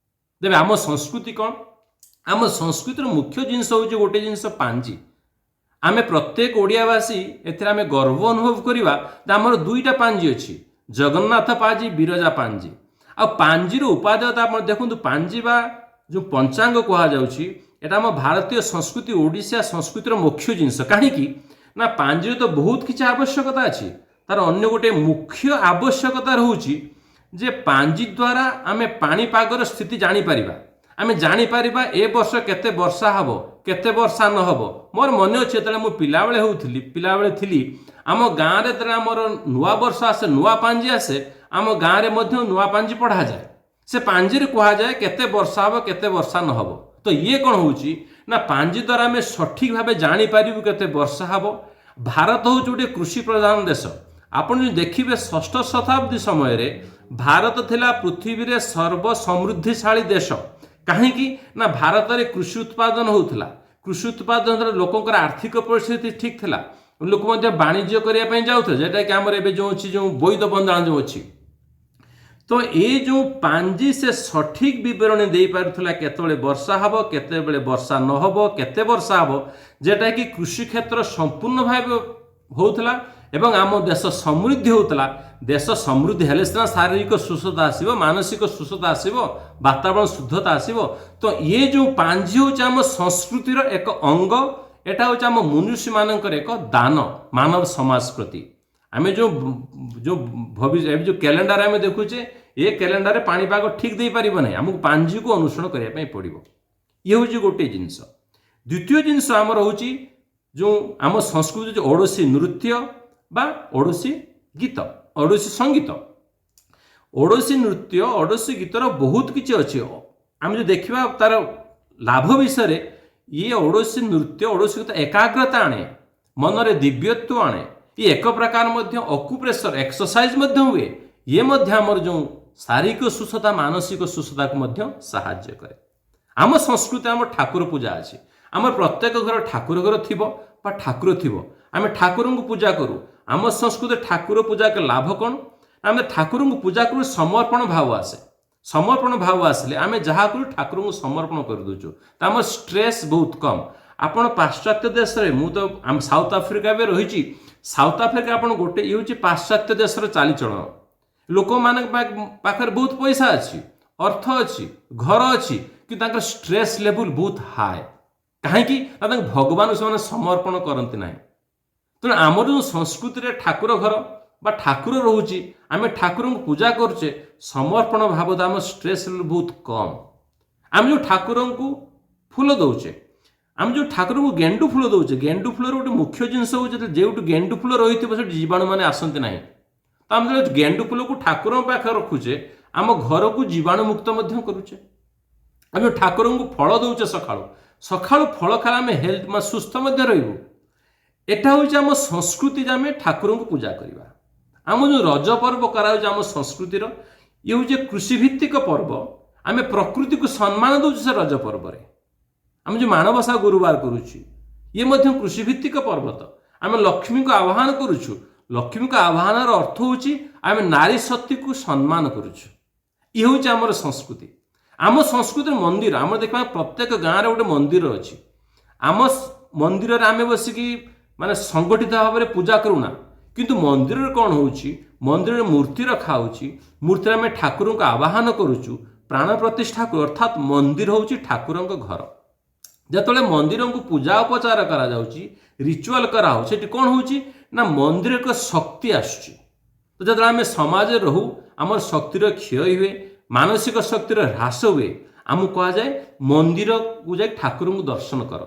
ତେବେ ଆମ ସଂସ୍କୃତି କ'ଣ? ଆମ ସଂସ୍କୃତିର ମୁଖ୍ୟ ଜିନିଷ ହେଉଛି ଗୋଟେ ଜିନିଷ, ପାଞ୍ଜି। ଆମେ ପ୍ରତ୍ୟେକ ଓଡ଼ିଆବାସୀ ଏଥିରେ ଆମେ ଗର୍ବ ଅନୁଭବ କରିବା ଯେ ଆମର ଦୁଇଟା ପାଞ୍ଜି ଅଛି, ଜଗନ୍ନାଥ ପାଞ୍ଜି, ବିରଜା ପାଞ୍ଜି। ଆଉ ପାଞ୍ଜିର ଉପାଦେୟତା ଆପଣ ଦେଖନ୍ତୁ। ପାଞ୍ଜି ବା ଯେଉଁ ପଞ୍ଚାଙ୍ଗ କୁହାଯାଉଛି, ଏଇଟା ଆମ ଭାରତୀୟ ସଂସ୍କୃତି, ଓଡ଼ିଶା ସଂସ୍କୃତିର ମୁଖ୍ୟ ଜିନିଷ। କାହିଁକି ନା ପାଞ୍ଜିର ତ ବହୁତ କିଛି ଆବଶ୍ୟକତା ଅଛି। ତାର ଅନ୍ୟ ଗୋଟେ ମୁଖ୍ୟ ଆବଶ୍ୟକତା ରହୁଛି ଯେ ପାଞ୍ଜି ଦ୍ୱାରା ଆମେ ପାଣିପାଗର ସ୍ଥିତି ଜାଣିପାରିବା। ଆମେ ଜାଣିପାରିବା ଏ ବର୍ଷ କେତେ ବର୍ଷା ହେବ, କେତେ ବର୍ଷା ନ ହେବ। ମୋର ମନେ ଅଛି, ଯେତେବେଳେ ମୁଁ ପିଲାବେଳେ ଥିଲି, ଆମ ଗାଁରେ ଯେତେବେଳେ ଆମର ନୂଆ ବର୍ଷ ଆସେ, ନୂଆ ପାଞ୍ଜି ଆସେ, ଆମ ଗାଁରେ ମଧ୍ୟ ନୂଆ ପାଞ୍ଜି ପଢ଼ାଯାଏ। ସେ ପାଞ୍ଜିରେ କୁହାଯାଏ କେତେ ବର୍ଷା ହେବ, କେତେ ବର୍ଷା ନ ହେବ। ତ ଇଏ କ'ଣ ହେଉଛି ନା, ପାଞ୍ଜି ଦ୍ୱାରା ଆମେ ସଠିକ୍ ଭାବେ ଜାଣିପାରିବୁ କେତେ ବର୍ଷା ହେବ। ଭାରତ ହେଉଛି ଗୋଟିଏ କୃଷି ପ୍ରଧାନ ଦେଶ। ଆପଣ ଯଦି ଦେଖିବେ, ଷଷ୍ଠ ଶତାବ୍ଦୀ ସମୟରେ ଭାରତ ଥିଲା ପୃଥିବୀରେ ସର୍ବସମୃଦ୍ଧିଶାଳୀ ଦେଶ। କାହିଁକି ନା ଭାରତରେ କୃଷି ଉତ୍ପାଦନ ହେଉଥିଲା। କୃଷି ଉତ୍ପାଦନ ଦ୍ୱାରା ଲୋକଙ୍କର ଆର୍ଥିକ ପରିସ୍ଥିତି ଠିକ୍ ଥିଲା। ଲୋକ ମଧ୍ୟ ବାଣିଜ୍ୟ କରିବା ପାଇଁ ଯାଉଥିଲେ, ଯେଉଁଟାକି ଆମର ଏବେ ଯେଉଁ ଅଛି, ଯେଉଁ ବୋଇତ ବନ୍ଦାଣ ଯେଉଁ ଅଛି। ତ ଏଇ ଯେଉଁ ପାଞ୍ଜି, ସେ ସଠିକ୍ ବିବରଣୀ ଦେଇପାରୁଥିଲା କେତେବେଳେ ବର୍ଷା ହେବ, କେତେବେଳେ ବର୍ଷା ନ ହେବ, କେତେ ବର୍ଷା ହେବ, ଯେଉଁଟାକି କୃଷି କ୍ଷେତ୍ର ସମ୍ପୂର୍ଣ୍ଣ ଭାବେ ହେଉଥିଲା ଏବଂ ଆମ ଦେଶ ସମୃଦ୍ଧି ହେଉଥିଲା। ଦେଶ ସମୃଦ୍ଧି ହେଲେ ସିନା ଶାରୀରିକ ସୁସ୍ଥତା ଆସିବ, ମାନସିକ ସୁସ୍ଥତା ଆସିବ, ବାତାବରଣ ଶୁଦ୍ଧତା ଆସିବ। ତ ଇଏ ଯେଉଁ ପାଞ୍ଜି ହେଉଛି ଆମ ସଂସ୍କୃତିର ଏକ ଅଙ୍ଗ। ଏଟା ହେଉଛି ଆମ ମନୁଷ୍ୟମାନଙ୍କର ଏକ ଦାନ ମାନବ ସମାଜ ପ୍ରତି। ଆମେ ଯେଉଁ ଯେଉଁ ଭବିଷ୍ୟ, ଏବେ ଯେଉଁ କ୍ୟାଲେଣ୍ଡର ଆମେ ଦେଖୁଛେ, ଏ କ୍ୟାଲେଣ୍ଡରରେ ପାଣିପାଗ ଠିକ୍ ଦେଇପାରିବ ନାହିଁ। ଆମକୁ ପାଞ୍ଜିକୁ ଅନୁସରଣ କରିବା ପାଇଁ ପଡ଼ିବ। ଇଏ ହେଉଛି ଗୋଟିଏ ଜିନିଷ। ଦ୍ୱିତୀୟ ଜିନିଷ ଆମର ହେଉଛି ଯେଉଁ ଆମ ସଂସ୍କୃତି, ଯେଉଁ ଓଡ଼ିଶୀ ନୃତ୍ୟ ବା ଓଡ଼ିଶୀ ଗୀତ, ଓଡ଼ିଶୀ ସଙ୍ଗୀତ, ଓଡ଼ିଶୀ ନୃତ୍ୟ, ଓଡ଼ିଶୀ ଗୀତର ବହୁତ କିଛି ଅଛି। ଆମେ ଯଦି ଦେଖିବା ତାର ଲାଭ ବିଷୟରେ, ଇଏ ଓଡ଼ିଶୀ ନୃତ୍ୟ, ଓଡ଼ିଶୀ ଗୀତ ଏକାଗ୍ରତା ଆଣେ, ମନରେ ଦିବ୍ୟତ୍ୱ ଆଣେ। ଇଏ ଏକ ପ୍ରକାର ମଧ୍ୟ ଅକୁପ୍ରେସର ଏକ୍ସରସାଇଜ ମଧ୍ୟ ହୁଏ। ଇଏ ମଧ୍ୟ ଆମର ଯେଉଁ ଶାରୀରିକ ସୁସ୍ଥତା, ମାନସିକ ସୁସ୍ଥତାକୁ ମଧ୍ୟ ସାହାଯ୍ୟ କରେ। ଆମ ସଂସ୍କୃତି, ଆମ ଠାକୁର ପୂଜା ଅଛି। ଆମର ପ୍ରତ୍ୟେକ ଘର ଠାକୁର ଘର ଥିବ ବା ଠାକୁର ଥିବ। ଆମେ ଠାକୁରଙ୍କୁ ପୂଜା କରୁ। ଆମ ସଂସ୍କୃତିରେ ଠାକୁର ପୂଜା କଲେ ଲାଭ କ'ଣ? ଆମେ ଠାକୁରଙ୍କୁ ପୂଜା କରୁ, ସମର୍ପଣ ଭାବ ଆସେ। ସମର୍ପଣ ଭାବ ଆସିଲେ ଆମେ ଯାହା କରୁ, ଠାକୁରଙ୍କୁ ସମର୍ପଣ କରିଦେଉଛୁ, ତ ଆମର ଷ୍ଟ୍ରେସ୍ ବହୁତ କମ୍। ଆପଣ ପାଶ୍ଚାତ୍ୟ ଦେଶରେ, ମୁଁ ତ ଆମ ସାଉଥ ଆଫ୍ରିକା ଏବେ ରହିଛି। ସାଉଥ ଆଫ୍ରିକା ଆପଣ ଗୋଟେ, ଇଏ ହେଉଛି ପାଶ୍ଚାତ୍ୟ ଦେଶର ଚାଲିଚଳନ। ଲୋକମାନଙ୍କ ପାଖରେ ବହୁତ ପଇସା ଅଛି, ଅର୍ଥ ଅଛି, ଘର ଅଛି, କିନ୍ତୁ ତାଙ୍କର ଷ୍ଟ୍ରେସ୍ ଲେଭେଲ ବହୁତ ହାଇ। କାହିଁକି ନା ତାଙ୍କ ଭଗବାନଙ୍କୁ ସେମାନେ ସମର୍ପଣ କରନ୍ତି ନାହିଁ। ତେଣୁ ଆମର ଯେଉଁ ସଂସ୍କୃତିରେ ଠାକୁର ଘର ବା ଠାକୁର ରହୁଛି, ଆମେ ଠାକୁରଙ୍କୁ ପୂଜା କରୁଛେ, ସମର୍ପଣ ଭାବ, ତ ଆମ ଷ୍ଟ୍ରେସ୍ ଲେଭେଲ ବହୁତ କମ୍। ଆମେ ଯେଉଁ ଠାକୁରଙ୍କୁ ଫୁଲ ଦଉଛେ, ଆମେ ଯେଉଁ ଠାକୁରଙ୍କୁ ଗେଣ୍ଡୁ ଫୁଲ ଦଉଛେ, ଗେଣ୍ଡୁ ଫୁଲର ଗୋଟେ ମୁଖ୍ୟ ଜିନିଷ ହେଉଛି, ଯେଉଁଠି ଗେଣ୍ଡୁ ଫୁଲ ରହିଥିବ ସେଠି ଜୀବାଣୁମାନେ ଆସନ୍ତି ନାହିଁ। ତ ଆମେ ଯେତେବେଳେ ଗେଣ୍ଡୁ ଫୁଲକୁ ଠାକୁରଙ୍କ ପାଖରେ ରଖୁଛେ, ଆମ ଘରକୁ ଜୀବାଣୁ ମୁକ୍ତ ମଧ୍ୟ କରୁଛେ। ଆମେ ଠାକୁରଙ୍କୁ ଫଳ ଦଉଛେ, ସକାଳୁ ସକାଳୁ ଫଳ ଖାଇଲେ ଆମେ ହେଲ୍ଥ, ମାନେ ସୁସ୍ଥ ମଧ୍ୟ ରହିବୁ। ଏଟା ହେଉଛି ଆମ ସଂସ୍କୃତି ଯେ ଆମେ ଠାକୁରଙ୍କୁ ପୂଜା କରିବା। ଆମ ଯେଉଁ ରଜ ପର୍ବ କରାଯାଉଛି, ଆମ ସଂସ୍କୃତିର ଇଏ ହେଉଛି କୃଷିଭିତ୍ତିକ ପର୍ବ। ଆମେ ପ୍ରକୃତିକୁ ସମ୍ମାନ ଦେଉଛୁ ସେ ରଜ ପର୍ବରେ। ଆମେ ଯେଉଁ ମାଣବସା ଗୁରୁବାର କରୁଛୁ, ଇଏ ମଧ୍ୟ କୃଷିଭିତ୍ତିକ ପର୍ବ। ତ ଆମେ ଲକ୍ଷ୍ମୀଙ୍କୁ ଆହ୍ୱାନ କରୁଛୁ। ଲକ୍ଷ୍ମୀଙ୍କ ଆହ୍ୱାନର ଅର୍ଥ ହେଉଛି ଆମେ ନାରୀ ଶକ୍ତିକୁ ସମ୍ମାନ କରୁଛୁ। ଇଏ ହେଉଛି ଆମର ସଂସ୍କୃତି। ଆମ ସଂସ୍କୃତିର ମନ୍ଦିର, ଆମର ଦେଖିବା ପ୍ରତ୍ୟେକ ଗାଁରେ ଗୋଟେ ମନ୍ଦିର ଅଛି। ଆମ ମନ୍ଦିରରେ ଆମେ ବସିକି ମାନେ ସଂଗଠିତ ଭାବରେ ପୂଜା କରୁନା, କିନ୍ତୁ ମନ୍ଦିରରେ କ'ଣ ହେଉଛି? ମନ୍ଦିରରେ ମୂର୍ତ୍ତି ରଖା ହେଉଛି। ମୂର୍ତ୍ତିରେ ଆମେ ଠାକୁରଙ୍କୁ ଆବାହନ କରୁଛୁ, ପ୍ରାଣ ପ୍ରତିଷ୍ଠା କରୁ। ଅର୍ଥାତ୍ ମନ୍ଦିର ହେଉଛି ଠାକୁରଙ୍କ ଘର। ଯେତେବେଳେ ମନ୍ଦିରଙ୍କୁ ପୂଜା ଉପଚାର କରାଯାଉଛି, ରିଚୁଆଲ କରାହେଉଛି, ସେଠି କ'ଣ ହେଉଛି ନା ମନ୍ଦିର ଏକ ଶକ୍ତି ଆସୁଛି। ତ ଯେତେବେଳେ ଆମେ ସମାଜରେ ରହୁ, ଆମର ଶକ୍ତିର କ୍ଷୟ ହୁଏ, ମାନସିକ ଶକ୍ତିର ହ୍ରାସ ହୁଏ। ଆମକୁ କୁହାଯାଏ ମନ୍ଦିରକୁ ଯାଇ ଠାକୁରଙ୍କୁ ଦର୍ଶନ କର।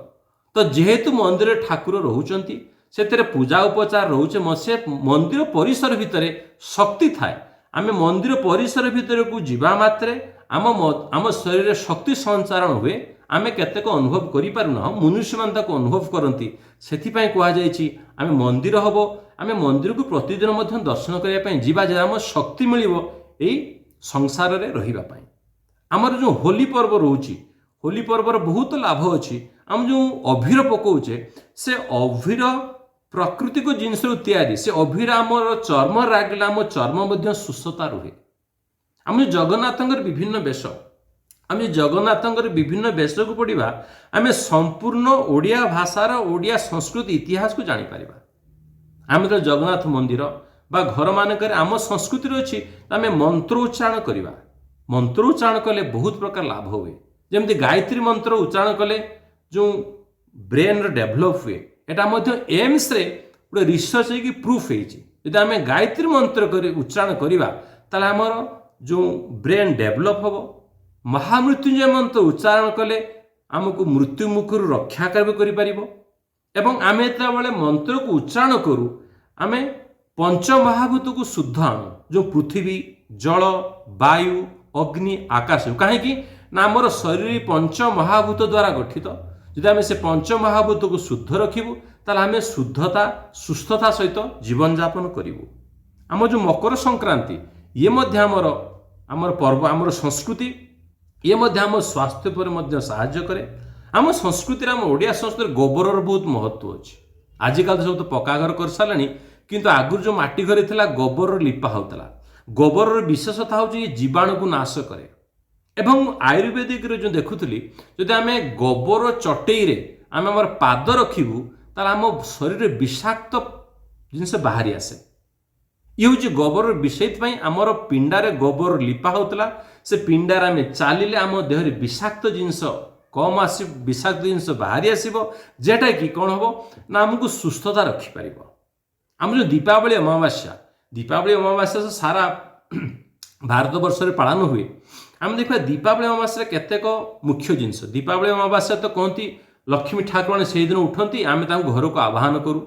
ତ ଯେହେତୁ ମନ୍ଦିରରେ ଠାକୁର ରହୁଛନ୍ତି, ସେଥିରେ ପୂଜା ଉପଚାର ରହୁଛେ, ସେ ମନ୍ଦିର ପରିସର ଭିତରେ ଶକ୍ତି ଥାଏ। ଆମେ ମନ୍ଦିର ପରିସର ଭିତରକୁ ଯିବା ମାତ୍ରେ ଆମ ଶରୀରରେ ଶକ୍ତି ସଞ୍ଚାରଣ ହୁଏ। ଆମେ କେତେକ ଅନୁଭବ କରିପାରୁନାହୁଁ, ମନୁଷ୍ୟମାନେ ତାକୁ ଅନୁଭବ କରନ୍ତି। ସେଥିପାଇଁ କୁହାଯାଇଛି ଆମେ ମନ୍ଦିର ହବ, ଆମେ ମନ୍ଦିରକୁ ପ୍ରତିଦିନ ମଧ୍ୟ ଦର୍ଶନ କରିବା ପାଇଁ ଯିବା, ଯେ ଆମ ଶକ୍ତି ମିଳିବ ଏଇ ସଂସାରରେ ରହିବା ପାଇଁ। ଆମର ଯେଉଁ ହୋଲି ପର୍ବ ରହୁଛି, ହୋଲି ପର୍ବର ବହୁତ ଲାଭ ଅଛି। ଆମେ ଯେଉଁ ଅଭିର ପକଉଛେ, ସେ ଅଭିର ପ୍ରାକୃତିକ ଜିନିଷରୁ ତିଆରି। ସେ ଅଭିର ଆମର ଚର୍ମ ରାଗିଲେ ଆମ ଚର୍ମ ମଧ୍ୟ ସୁସ୍ଥତା ରୁହେ। ଆମେ ଜଗନ୍ନାଥଙ୍କର ବିଭିନ୍ନ ବେଶ, ଆମେ ଜଗନ୍ନାଥଙ୍କର ବିଭିନ୍ନ ବେଶକୁ ପଢ଼ିବା, ଆମେ ସମ୍ପୂର୍ଣ୍ଣ ଓଡ଼ିଆ ଭାଷାର, ଓଡ଼ିଆ ସଂସ୍କୃତି ଇତିହାସକୁ ଜାଣିପାରିବା। ଆମେ ତ ଜଗନ୍ନାଥ ମନ୍ଦିର ବା ଘରମାନଙ୍କରେ ଆମ ସଂସ୍କୃତିରେ ଅଛି, ଆମେ ମନ୍ତ୍ର ଉଚ୍ଚାରଣ କରିବା। ମନ୍ତ୍ର ଉଚ୍ଚାରଣ କଲେ ବହୁତ ପ୍ରକାର ଲାଭ ହୁଏ। ଯେମିତି ଗାୟତ୍ରୀ ମନ୍ତ୍ର ଉଚ୍ଚାରଣ କଲେ ଯେଉଁ ବ୍ରେନ୍ର ଡେଭଲପ୍ ହୁଏ, ଏଟା ମଧ୍ୟ ଏମ୍ସରେ ଗୋଟେ ରିସର୍ଚ୍ଚ ହେଇକି ପ୍ରୁଫ୍ ହେଇଛି। ଯଦି ଆମେ ଗାୟତ୍ରୀ ମନ୍ତ୍ର କରି ଉଚ୍ଚାରଣ କରିବା, ତାହେଲେ ଆମର ଯେଉଁ ବ୍ରେନ୍ ଡେଭଲପ୍ ହେବ। ମହାମୃତ୍ୟୁଞ୍ଜୟ ମନ୍ତ୍ର ଉଚ୍ଚାରଣ କଲେ ଆମକୁ ମୃତ୍ୟୁ ମୁଖରୁ ରକ୍ଷା କରିପାରିବ। ଏବଂ ଆମେ ଯେତେବେଳେ ମନ୍ତ୍ରକୁ ଉଚ୍ଚାରଣ କରୁ, ଆମେ ପଞ୍ଚମହାଭୂତକୁ ଶୁଦ୍ଧ ଆଣୁ, ଯେଉଁ ପୃଥିବୀ, ଜଳ, ବାୟୁ, ଅଗ୍ନି, ଆକାଶ। କାହିଁକି ନା ଆମର ଶରୀର ପଞ୍ଚମହାଭୂତ ଦ୍ୱାରା ଗଠିତ। ଯଦି ଆମେ ସେ ପଞ୍ଚମହାଭୂତକୁ ଶୁଦ୍ଧ ରଖିବୁ, ତାହେଲେ ଆମେ ଶୁଦ୍ଧତା, ସୁସ୍ଥତା ସହିତ ଜୀବନଯାପନ କରିବୁ। ଆମ ଯେଉଁ ମକର ସଂକ୍ରାନ୍ତି, ଇଏ ମଧ୍ୟ ଆମର ପର୍ବ, ଆମର ସଂସ୍କୃତି। ଇଏ ମଧ୍ୟ ଆମ ସ୍ୱାସ୍ଥ୍ୟ ଉପରେ ମଧ୍ୟ ସାହାଯ୍ୟ କରେ। ଆମ ସଂସ୍କୃତିରେ, ଆମ ଓଡ଼ିଆ ସଂସ୍କୃତିରେ ଗୋବରର ବହୁତ ମହତ୍ଵ ଅଛି। ଆଜିକାଲି ତ ସବୁ ତ ପକ୍କା ଘର କରିସାରିଲେଣି, କିନ୍ତୁ ଆଗରୁ ଯେଉଁ ମାଟି ଘରେ ଥିଲା, ଗୋବରର ଲିପା ହେଉଥିଲା। ଗୋବରର ବିଶେଷତା ହେଉଛି ଇଏ ଜୀବାଣୁକୁ ନାଶ କରେ। ଏବଂ ଆୟୁର୍ବେଦିକରେ ଯେଉଁ ଦେଖୁଥିଲି, ଯଦି ଆମେ ଗୋବର ଚଟେଇରେ ଆମେ ଆମର ପାଦ ରଖିବୁ, ତାହେଲେ ଆମ ଶରୀରରେ ବିଷାକ୍ତ ଜିନିଷ ବାହାରି ଆସେ। ଇଏ ହେଉଛି ଗୋବରର। ସେଇଥିପାଇଁ ଆମର ପିଣ୍ଡାରେ ଗୋବର ଲିପା ହେଉଥିଲା। ସେ ପିଣ୍ଡାରେ ଆମେ ଚାଲିଲେ ଆମ ଦେହରେ ବିଷାକ୍ତ ଜିନିଷ କମ୍ ଆସିବ, ବିଷାକ୍ତ ଜିନିଷ ବାହାରି ଆସିବ, ଯେଉଁଟାକି କ'ଣ ହେବ ନା ଆମକୁ ସୁସ୍ଥତା ରଖିପାରିବ। ଆମ ଯେଉଁ ଦୀପାବଳି ଅମାବାସ୍ୟା, ଦୀପାବଳି ଅମାବାସ୍ୟା ସାରା ଭାରତ ବର୍ଷରେ ପାଳନ ହୁଏ। ଆମେ ଦେଖିବା ଦୀପାବଳି ଅମାବାସ୍ୟାରେ କେତେକ ମୁଖ୍ୟ ଜିନିଷ। ଦୀପାବଳି ଅମାବାସ୍ୟା ତ କହନ୍ତି ଲକ୍ଷ୍ମୀ ଠାକୁରାଣୀ ସେଇଦିନ ଉଠନ୍ତି, ଆମେ ତାଙ୍କୁ ଘରକୁ ଆବାହନ କରୁ।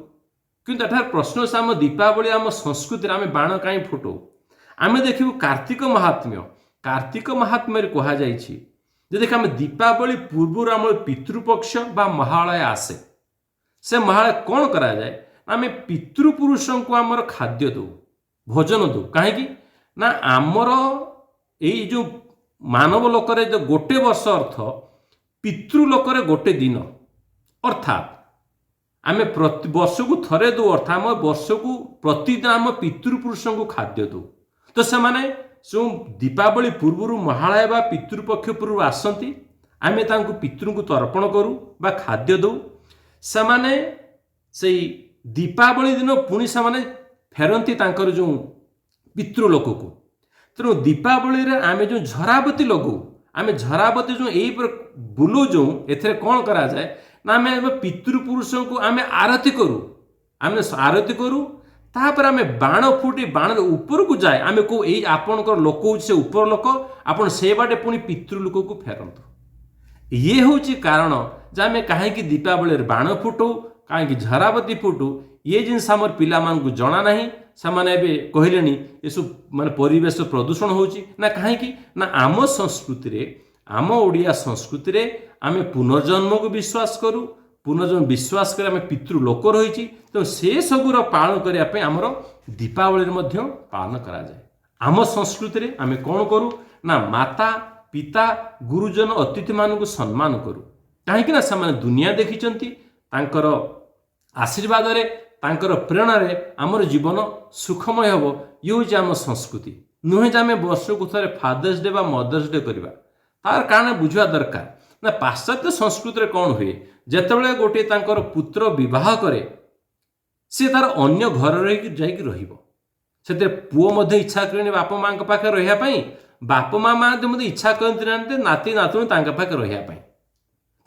କିନ୍ତୁ ଏଠାରେ ପ୍ରଶ୍ନ ଅଛି, ଆମ ଦୀପାବଳି, ଆମ ସଂସ୍କୃତିରେ ଆମେ ବାଣ କାହିଁ ଫୁଟଉ? ଆମେ ଦେଖିବୁ କାର୍ତ୍ତିକ ମହାତ୍ମ୍ୟ। କାର୍ତ୍ତିକ ମହାତ୍ମ୍ୟରେ କୁହାଯାଇଛି ଯେ ଦେଖ, ଆମେ ଦୀପାବଳି ପୂର୍ବରୁ ଆମର ପିତୃପକ୍ଷ ବା ମହାଳୟ ଆସେ। ସେ ମହାଳୟ କ'ଣ କରାଯାଏ? ଆମେ ପିତୃପୁରୁଷଙ୍କୁ ଆମର ଖାଦ୍ୟ ଦେଉ, ଭୋଜନ ଦେଉ। କାହିଁକି ନା ଆମର ଏଇ ଯେଉଁ ମାନବ ଲୋକରେ ଯେଉଁ ଗୋଟେ ବର୍ଷ ଅର୍ଥ ପିତୃଲୋକରେ ଗୋଟେ ଦିନ। ଅର୍ଥାତ୍ ଆମେ ପ୍ରତି ବର୍ଷକୁ ଥରେ ଦେଉ, ଅର୍ଥ ଆମ ବର୍ଷକୁ ପ୍ରତିଦିନ ଆମ ପିତୃପୁରୁଷଙ୍କୁ ଖାଦ୍ୟ ଦେଉ। ତ ସେମାନେ ଯେଉଁ ଦୀପାବଳି ପୂର୍ବରୁ ମହାଳୟ ବା ପିତୃପକ୍ଷ ପୂର୍ବରୁ ଆସନ୍ତି, ଆମେ ତାଙ୍କୁ ପିତୃଙ୍କୁ ତର୍ପଣ କରୁ ବା ଖାଦ୍ୟ ଦେଉ। ସେମାନେ ସେଇ ଦୀପାବଳି ଦିନ ପୁଣି ସେମାନେ ଫେରନ୍ତି ତାଙ୍କର ଯେଉଁ ପିତୃଲୋକକୁ। ତେଣୁ ଦୀପାବଳିରେ ଆମେ ଯେଉଁ ଝରାବତୀ ଲଗାଉ, ଆମେ ଝରାବତୀ ଯେଉଁ ଏଇ ବୁଲୁ ଯେଉଁ, ଏଥିରେ କ'ଣ କରାଯାଏ ନା ଆମେ ଆମ ପିତୃପୁରୁଷଙ୍କୁ ଆମେ ଆରତି କରୁ। ଆମେ ଆରତି କରୁ, ତାପରେ ଆମେ ବାଣ ଫୁଟି ବାଣରେ ଉପରକୁ ଯାଏ। ଆମେ କହୁ, ଏଇ ଆପଣଙ୍କର ଲୋକ ହେଉଛି ସେ ଉପର ଲୋକ, ଆପଣ ସେ ବାଟେ ପୁଣି ପିତୃଲୋକକୁ ଫେରନ୍ତୁ। ଇଏ ହେଉଛି କାରଣ ଯେ ଆମେ କାହିଁକି ଦୀପାବଳିରେ ବାଣ ଫୁଟଉ, କାହିଁକି ଝରାବତୀ ଫୁଟୁ। ଇଏ ଜିନିଷ ଆମର ପିଲାମାନଙ୍କୁ ଜଣା ନାହିଁ। ସେମାନେ ଏବେ କହିଲେଣି ଏସବୁ ମାନେ ପରିବେଶ ପ୍ରଦୂଷଣ ହେଉଛି। ନା କାହିଁକି ନା ଆମ ସଂସ୍କୃତିରେ, ଆମ ଓଡ଼ିଆ ସଂସ୍କୃତିରେ ଆମେ ପୁନର୍ଜନ୍ମକୁ ବିଶ୍ୱାସ କରୁ। ପୁନର୍ଜନ୍ମ ବିଶ୍ୱାସ କରି ଆମେ ପିତୃଲୋକ ରହିଛି। ତେଣୁ ସେ ସବୁର ପାଳନ କରିବା ପାଇଁ ଆମର ଦୀପାବଳିରେ ମଧ୍ୟ ପାଳନ କରାଯାଏ। ଆମ ସଂସ୍କୃତିରେ ଆମେ କ'ଣ କରୁ ନା ମାତା, ପିତା, ଗୁରୁଜନ, ଅତିଥିମାନଙ୍କୁ ସମ୍ମାନ କରୁ। କାହିଁକି ନା ସେମାନେ ଦୁନିଆ ଦେଖିଛନ୍ତି। ତାଙ୍କର ଆଶୀର୍ବାଦରେ, ତାଙ୍କର ପ୍ରେରଣାରେ ଆମର ଜୀବନ ସୁଖମୟ ହେବ। ଇଏ ହେଉଛି ଆମ ସଂସ୍କୃତି। ନୁହେଁ ଯେ ଆମେ ବର୍ଷକୁ ଥରେ ଫାଦର୍ସ ଡେ ବା ମଦର୍ସ ଡେ କରିବା। ତାର କାରଣ ବୁଝିବା ଦରକାର ନା ପାଶ୍ଚାତ୍ୟ ସଂସ୍କୃତିରେ କ'ଣ ହୁଏ, ଯେତେବେଳେ ଗୋଟିଏ ତାଙ୍କର ପୁତ୍ର ବିବାହ କରେ, ସେ ତାର ଅନ୍ୟ ଘରେ ରହିକି ଯାଇକି ରହିବ। ସେଥିରେ ପୁଅ ମଧ୍ୟ ଇଚ୍ଛା କରେନି ବାପା ମାଆଙ୍କ ପାଖରେ ରହିବା ପାଇଁ। ବାପା ମା ମଧ୍ୟ ଇଚ୍ଛା କରନ୍ତି ନାହାନ୍ତି ନାତି ନାତୁଣୀ ତାଙ୍କ ପାଖରେ ରହିବା ପାଇଁ।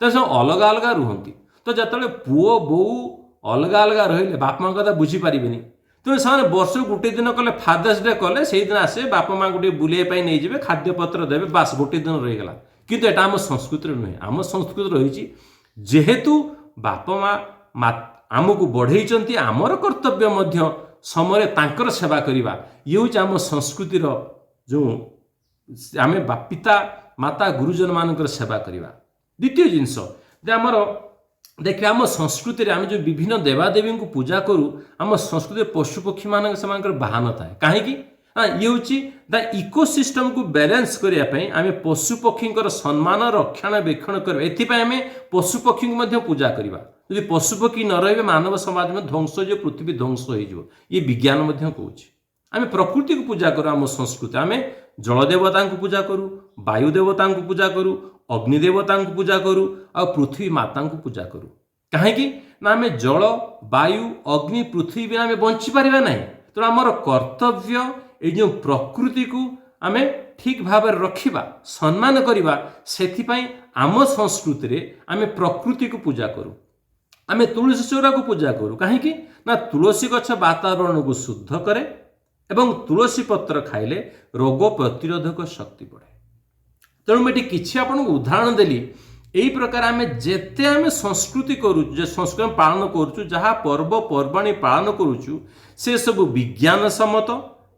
ତ ସେମାନେ ଅଲଗା ଅଲଗା ରୁହନ୍ତି। ତ ଯେତେବେଳେ ପୁଅ ବୋହୂ ଅଲଗା ଅଲଗା ରହିଲେ, ବାପା ମାଙ୍କ କଥା ବୁଝିପାରିବେନି। ତେଣୁ ସେମାନେ ବର୍ଷକୁ ଗୋଟେ ଦିନ କଲେ, ଫାଦର୍ସ ଡେ କଲେ, ସେଇଦିନ ଆସିବେ, ବାପା ମାଆଙ୍କୁ ଟିକେ ବୁଲିବା ପାଇଁ ନେଇଯିବେ, ଖାଦ୍ୟପତ୍ର ଦେବେ, ବାସ୍, ଗୋଟେ ଦିନ ରହିଗଲା। କିନ୍ତୁ ଏଟା ଆମ ସଂସ୍କୃତିରେ ନୁହେଁ। ଆମ ସଂସ୍କୃତି ରହିଛି, ଯେହେତୁ ବାପା ମା ଆମକୁ ବଢ଼େଇଛନ୍ତି, ଆମର କର୍ତ୍ତବ୍ୟ ମଧ୍ୟ ସମୟରେ ତାଙ୍କର ସେବା କରିବା। ଇଏ ହେଉଛି ଆମ ସଂସ୍କୃତିର ଯେଉଁ ଆମେ ପିତା ମାତା ଗୁରୁଜନମାନଙ୍କର ସେବା କରିବା। ଦ୍ୱିତୀୟ ଜିନିଷ ଯେ ଆମର ଦେଖିବା, ଆମ ସଂସ୍କୃତିରେ ଆମେ ଯେଉଁ ବିଭିନ୍ନ ଦେବାଦେବୀଙ୍କୁ ପୂଜା କରୁ, ଆମ ସଂସ୍କୃତିରେ ପଶୁପକ୍ଷୀମାନଙ୍କ ସେମାନଙ୍କର ବାହନ ଥାଏ। କାହିଁକି ନା ଇଏ ହେଉଛି ଦ ଇକୋସିଷ୍ଟମକୁ ବାଲାନ୍ସ କରିବା ପାଇଁ ଆମେ ପଶୁପକ୍ଷୀଙ୍କର ସମ୍ମାନ, ରକ୍ଷଣାବେକ୍ଷଣ କରିବା। ଏଥିପାଇଁ ଆମେ ପଶୁପକ୍ଷୀଙ୍କୁ ମଧ୍ୟ ପୂଜା କରିବା। ଯଦି ପଶୁପକ୍ଷୀ ନ ରହିବେ, ମାନବ ସମାଜ ମଧ୍ୟ ଧ୍ୱଂସ ହେଇଯିବ, ପୃଥିବୀ ଧ୍ୱଂସ ହେଇଯିବ। ଇଏ ବିଜ୍ଞାନ ମଧ୍ୟ କହୁଛି। ଆମେ ପ୍ରକୃତିକୁ ପୂଜା କରୁ। ଆମ ସଂସ୍କୃତି, ଆମେ ଜଳ ଦେବତାଙ୍କୁ ପୂଜା କରୁ, ବାୟୁ ଦେବତାଙ୍କୁ ପୂଜା କରୁ, ଅଗ୍ନି ଦେବତାଙ୍କୁ ପୂଜା କରୁ ଆଉ ପୃଥିବୀ ମାତାଙ୍କୁ ପୂଜା କରୁ। କାହିଁକି ନା ଆମେ ଜଳ, ବାୟୁ, ଅଗ୍ନି, ପୃଥିବୀ ବିନା ଆମେ ବଞ୍ଚିପାରିବା ନାହିଁ। ତେଣୁ ଆମର କର୍ତ୍ତବ୍ୟ ଏଇ ଯେଉଁ ପ୍ରକୃତିକୁ ଆମେ ଠିକ୍ ଭାବରେ ରଖିବା, ସମ୍ମାନ କରିବା। ସେଥିପାଇଁ ଆମ ସଂସ୍କୃତିରେ ଆମେ ପ୍ରକୃତିକୁ ପୂଜା କରୁ। ଆମେ ତୁଳସୀ ଚଉରାକୁ ପୂଜା କରୁ। କାହିଁକି ନା ତୁଳସୀ ଗଛ ବାତାବରଣକୁ ଶୁଦ୍ଧ କରେ। ଏବଂ ତୁଳସୀ ପତ୍ର ଖାଇଲେ ରୋଗ ପ୍ରତିରୋଧକ ଶକ୍ତି ବଢ଼େ। ତେଣୁ ମୁଁ ଏଠି କିଛି ଆପଣଙ୍କୁ ଉଦାହରଣ ଦେଲି। ଏଇ ପ୍ରକାର ଆମେ ଯେତେ ଆମେ ସଂସ୍କୃତି କରୁଛୁ, ଯେ ସଂସ୍କୃତି ପାଳନ କରୁଛୁ, ଯାହା ପର୍ବପର୍ବାଣୀ ପାଳନ କରୁଛୁ, ସେସବୁ ବିଜ୍ଞାନ ସମ୍ମତ।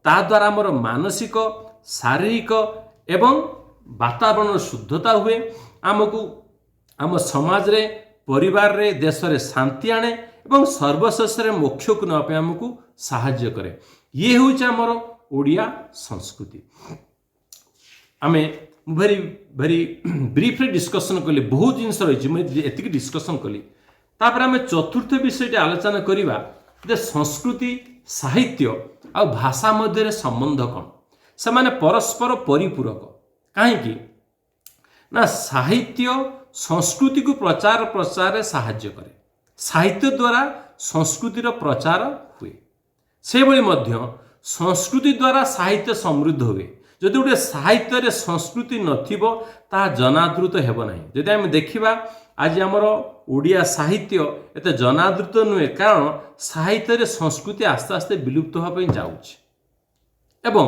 ତାଦ୍ୱାରା ଆମର ମାନସିକ, ଶାରୀରିକ ଏବଂ ବାତାବରଣର ଶୁଦ୍ଧତା ହୁଏ। ଆମକୁ ଆମ ସମାଜରେ, ପରିବାରରେ, ଦେଶରେ ଶାନ୍ତି ଆଣେ ଏବଂ ସର୍ବଶେଷରେ ମୋକ୍ଷକୁ ନେବା ପାଇଁ ଆମକୁ ସାହାଯ୍ୟ କରେ। ଇଏ ହେଉଛି ଆମର ଓଡ଼ିଆ ସଂସ୍କୃତି। ଆମେ ଭେରି ଭେରି ବ୍ରିଫଲି ଡିସ୍କସନ୍ କଲି। ବହୁତ ଜିନିଷ ରହିଛି, ମୁଁ ଏତିକି ଡିସ୍କସନ୍ କଲି। ତାପରେ ଆମେ ଚତୁର୍ଥ ବିଷୟଟି ଆଲୋଚନା କରିବା ଯେ ସଂସ୍କୃତି, ସାହିତ୍ୟ ଆଉ ଭାଷା ମଧ୍ୟରେ ସମ୍ବନ୍ଧ କ'ଣ? ସେମାନେ ପରସ୍ପର ପରିପୂରକ। କାହିଁକି ନା ସାହିତ୍ୟ ସଂସ୍କୃତିକୁ ପ୍ରଚାର ପ୍ରସାରରେ ସାହାଯ୍ୟ କରେ। ସାହିତ୍ୟ ଦ୍ୱାରା ସଂସ୍କୃତିର ପ୍ରଚାର ହୁଏ। ସେହିଭଳି ମଧ୍ୟ ସଂସ୍କୃତି ଦ୍ୱାରା ସାହିତ୍ୟ ସମୃଦ୍ଧ ହୁଏ। ଯଦି ଗୋଟେ ସାହିତ୍ୟରେ ସଂସ୍କୃତି ନଥିବ, ତାହା ଜନାଦୃତ ହେବ ନାହିଁ। ଯଦି ଆମେ ଦେଖିବା, ଆଜି ଆମର ଓଡ଼ିଆ ସାହିତ୍ୟ ଏତେ ଜନାଦୃତ ନୁହେଁ, କାରଣ ସାହିତ୍ୟରେ ସଂସ୍କୃତି ଆସ୍ତେ ଆସ୍ତେ ବିଲୁପ୍ତ ହେବା ପାଇଁ ଯାଉଛି। ଏବଂ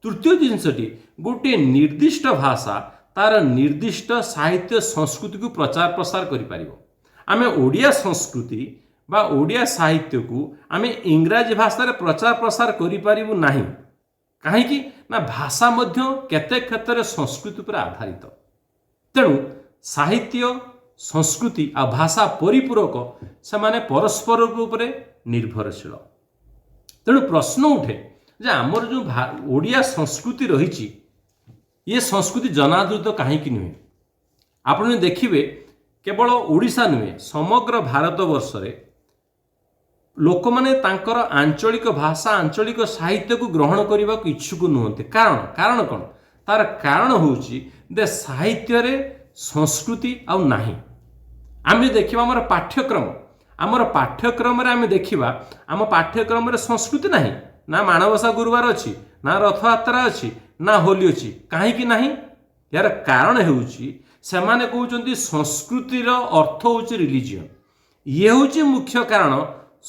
ତୃତୀୟ ଜିନିଷଟି, ଗୋଟିଏ ନିର୍ଦ୍ଦିଷ୍ଟ ଭାଷା ତାର ନିର୍ଦ୍ଦିଷ୍ଟ ସାହିତ୍ୟ ସଂସ୍କୃତିକୁ ପ୍ରଚାର ପ୍ରସାର କରିପାରିବ। ଆମେ ଓଡ଼ିଆ ସଂସ୍କୃତି ବା ଓଡ଼ିଆ ସାହିତ୍ୟକୁ ଆମେ ଇଂରାଜୀ ଭାଷାରେ ପ୍ରଚାର ପ୍ରସାର କରିପାରିବୁ ନାହିଁ। କାହିଁକି ନା ଭାଷା ମଧ୍ୟ କେତେ କ୍ଷେତ୍ରରେ ସଂସ୍କୃତି ଉପରେ ଆଧାରିତ। ତେଣୁ ସାହିତ୍ୟ, ସଂସ୍କୃତି ଆଉ ଭାଷା ପରିପୂରକ। ସେମାନେ ପରସ୍ପର ଉପରେ ନିର୍ଭରଶୀଳ। ତେଣୁ ପ୍ରଶ୍ନ ଉଠେ ଯେ ଆମର ଯେଉଁ ଓଡ଼ିଆ ସଂସ୍କୃତି ରହିଛି, ଇଏ ସଂସ୍କୃତି ଜନାଦୃତ କାହିଁକି ନୁହେଁ? ଆପଣ ଯଦି ଦେଖିବେ, କେବଳ ଓଡ଼ିଶା ନୁହେଁ, ସମଗ୍ର ଭାରତବର୍ଷରେ ଲୋକମାନେ ତାଙ୍କର ଆଞ୍ଚଳିକ ଭାଷା, ଆଞ୍ଚଳିକ ସାହିତ୍ୟକୁ ଗ୍ରହଣ କରିବାକୁ ଇଚ୍ଛୁକ ନୁହନ୍ତି। କାରଣ କ'ଣ? ତାର କାରଣ ହେଉଛି ଯେ ସାହିତ୍ୟରେ ସଂସ୍କୃତି ଆଉ ନାହିଁ। ଆମେ ଦେଖିବା ଆମର ପାଠ୍ୟକ୍ରମରେ ଆମେ ଦେଖିବା, ଆମ ପାଠ୍ୟକ୍ରମରେ ସଂସ୍କୃତି ନାହିଁ। ନା ମାଣବସା ଗୁରୁବାର ଅଛି, ନା ରଥଯାତ୍ରା ଅଛି, ନା ହୋଲି ଅଛି। କାହିଁକି ନାହିଁ? ଏହାର କାରଣ ହେଉଛି, ସେମାନେ କହୁଛନ୍ତି ସଂସ୍କୃତିର ଅର୍ଥ ହେଉଛି ରିଲିଜିଅନ୍। ଇଏ ହେଉଛି ମୁଖ୍ୟ କାରଣ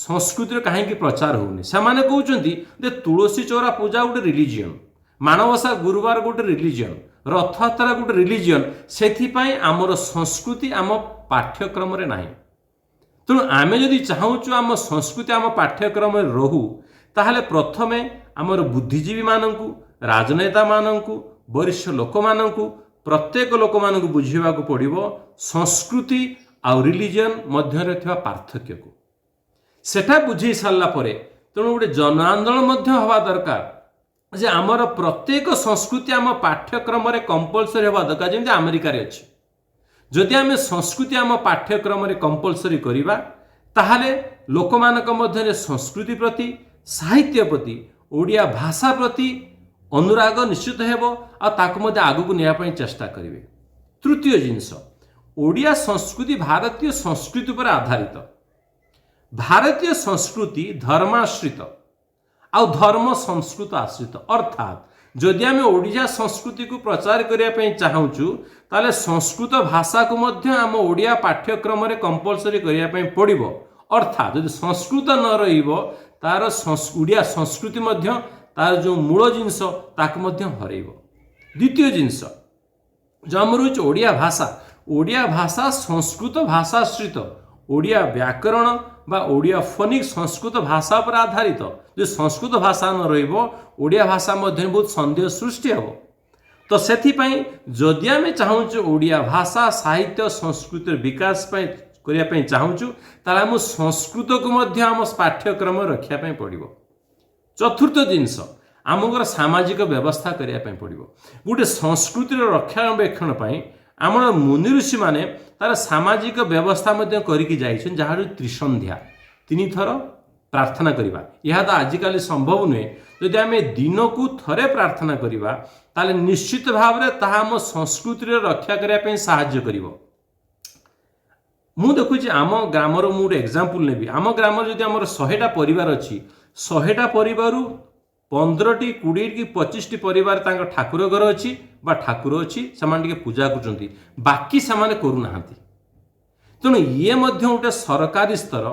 ସଂସ୍କୃତିର କାହିଁକି ପ୍ରଚାର ହେଉନି। ସେମାନେ କହୁଛନ୍ତି ଯେ ତୁଳସୀ ଚଉରା ପୂଜା ଗୋଟେ ରିଲିଜିଅନ୍, ମାଣବସା ଗୁରୁବାର ଗୋଟେ ରିଲିଜିଅନ୍, ରଥଯାତ୍ରା ଗୋଟେ ରିଲିଜିଅନ୍। ସେଥିପାଇଁ ଆମର ସଂସ୍କୃତି ଆମ ପାଠ୍ୟକ୍ରମରେ ନାହିଁ। ତେଣୁ ଆମେ ଯଦି ଚାହୁଁଛୁ ଆମ ସଂସ୍କୃତି ଆମ ପାଠ୍ୟକ୍ରମରେ ରହୁ, ତାହେଲେ ପ୍ରଥମେ ଆମର ବୁଦ୍ଧିଜୀବୀମାନଙ୍କୁ, ରାଜନେତାମାନଙ୍କୁ, ବରିଷ୍ଠ ଲୋକମାନଙ୍କୁ, ପ୍ରତ୍ୟେକ ଲୋକମାନଙ୍କୁ ବୁଝିବାକୁ ପଡ଼ିବ ସଂସ୍କୃତି ଆଉ ରିଲିଜିଅନ୍ ମଧ୍ୟରେ ଥିବା ପାର୍ଥକ୍ୟକୁ। ସେଟା ବୁଝେଇ ସାରିଲା ପରେ, ତେଣୁ ଗୋଟେ ଜନ ଆନ୍ଦୋଳନ ମଧ୍ୟ ହେବା ଦରକାର ଯେ ଆମର ପ୍ରତ୍ୟେକ ସଂସ୍କୃତି ଆମ ପାଠ୍ୟକ୍ରମରେ କମ୍ପଲସରି ହେବା ଦରକାର, ଯେମିତି ଆମେରିକାରେ ଅଛି। ଯଦି ଆମେ ସଂସ୍କୃତି ଆମ ପାଠ୍ୟକ୍ରମରେ କମ୍ପଲସରି କରିବା, ତାହେଲେ ଲୋକମାନଙ୍କ ମଧ୍ୟରେ ସଂସ୍କୃତି ପ୍ରତି, ସାହିତ୍ୟ ପ୍ରତି, ଓଡ଼ିଆ ଭାଷା ପ୍ରତି ଅନୁରାଗ ନିଶ୍ଚିତ ହେବ ଆଉ ତାକୁ ମଧ୍ୟ ଆଗକୁ ନେବା ପାଇଁ ଚେଷ୍ଟା କରିବେ। ତୃତୀୟ ଜିନିଷ, ଓଡ଼ିଆ ସଂସ୍କୃତି ଭାରତୀୟ ସଂସ୍କୃତି ଉପରେ ଆଧାରିତ। ଭାରତୀୟ ସଂସ୍କୃତି ଧର୍ମାଶ୍ରିତ ଆଉ ଧର୍ମ ସଂସ୍କୃତ ଆଶ୍ରିତ। ଅର୍ଥାତ୍ ଯଦି ଆମେ ଓଡ଼ିଆ ସଂସ୍କୃତିକୁ ପ୍ରଚାର କରିବା ପାଇଁ ଚାହୁଁଛୁ, ତାହେଲେ ସଂସ୍କୃତ ଭାଷାକୁ ମଧ୍ୟ ଆମ ଓଡ଼ିଆ ପାଠ୍ୟକ୍ରମରେ କମ୍ପଲସରି କରିବା ପାଇଁ ପଡ଼ିବ। ଅର୍ଥାତ୍ ଯଦି ସଂସ୍କୃତ ନ ରହିବ, ତାର ଓଡ଼ିଆ ସଂସ୍କୃତି ମଧ୍ୟ ତାର ଯେଉଁ ମୂଳ ଜିନିଷ, ତାକୁ ମଧ୍ୟ ହରେଇବ। ଦ୍ୱିତୀୟ ଜିନିଷ ଯେଉଁ ଆମର ହେଉଛି ଓଡ଼ିଆ ଭାଷା। ଓଡ଼ିଆ ଭାଷା ସଂସ୍କୃତ ଭାଷାଶ୍ରିତ। ଓଡ଼ିଆ ବ୍ୟାକରଣ ବା ଓଡ଼ିଆ ଫୋନିକ୍ ସଂସ୍କୃତ ଭାଷା ଉପରେ ଆଧାରିତ। ଯଦି ସଂସ୍କୃତ ଭାଷା ନ ରହିବ, ଓଡ଼ିଆ ଭାଷା ମଧ୍ୟରେ ବହୁତ ସନ୍ଦେହ ସୃଷ୍ଟି ହେବ। ତ ସେଥିପାଇଁ ଯଦି ଆମେ ଚାହୁଁଛୁ ଓଡ଼ିଆ ଭାଷା, ସାହିତ୍ୟ, ସଂସ୍କୃତିର ବିକାଶ ପାଇଁ କରିବା ପାଇଁ ଚାହୁଁଛୁ, ତାହେଲେ ଆମ ସଂସ୍କୃତକୁ ମଧ୍ୟ ଆମ ପାଠ୍ୟକ୍ରମ ରଖିବା ପାଇଁ ପଡ଼ିବ। ଚତୁର୍ଥ ଜିନିଷ, ଆମଙ୍କର ସାମାଜିକ ବ୍ୟବସ୍ଥା କରିବା ପାଇଁ ପଡ଼ିବ। ଗୋଟେ ସଂସ୍କୃତିର ରକ୍ଷଣାବେକ୍ଷଣ ପାଇଁ ଆମର ମୁନି ଋଷିମାନେ ତାର ସାମାଜିକ ବ୍ୟବସ୍ଥା ମଧ୍ୟ କରିକି ଯାଇଛନ୍ତି, ଯାହା ହେଉଛି ତ୍ରିସନ୍ଧ୍ୟା, ତିନିଥର ପ୍ରାର୍ଥନା କରିବା। ଏହା ତ ଆଜିକାଲି ସମ୍ଭବ ନୁହେଁ। ଯଦି ଆମେ ଦିନକୁ ଥରେ ପ୍ରାର୍ଥନା କରିବା, ତାହେଲେ ନିଶ୍ଚିତ ଭାବରେ ତାହା ଆମ ସଂସ୍କୃତିର ରକ୍ଷା କରିବା ପାଇଁ ସାହାଯ୍ୟ କରିବ। ମୁଁ ଦେଖୁଛି ଆମ ଗ୍ରାମର, ମୁଁ ଗୋଟେ ଏକ୍ଜାମ୍ପଲ୍ ନେବି। ଆମ ଗ୍ରାମରେ ଯଦି ଆମର 100ଟା ପରିବାର ଅଛି, 100ଟା ପରିବାରରୁ 15ଟି, 20 କି 25ଟି ପରିବାର ତାଙ୍କ ଠାକୁର ଘର ଅଛି ବା ଠାକୁର ଅଛି, ସେମାନେ ଟିକେ ପୂଜା କରୁଛନ୍ତି। ବାକି ସେମାନେ କରୁନାହାନ୍ତି। ତେଣୁ ଇଏ ମଧ୍ୟ ଗୋଟେ ସରକାରୀ ସ୍ତର,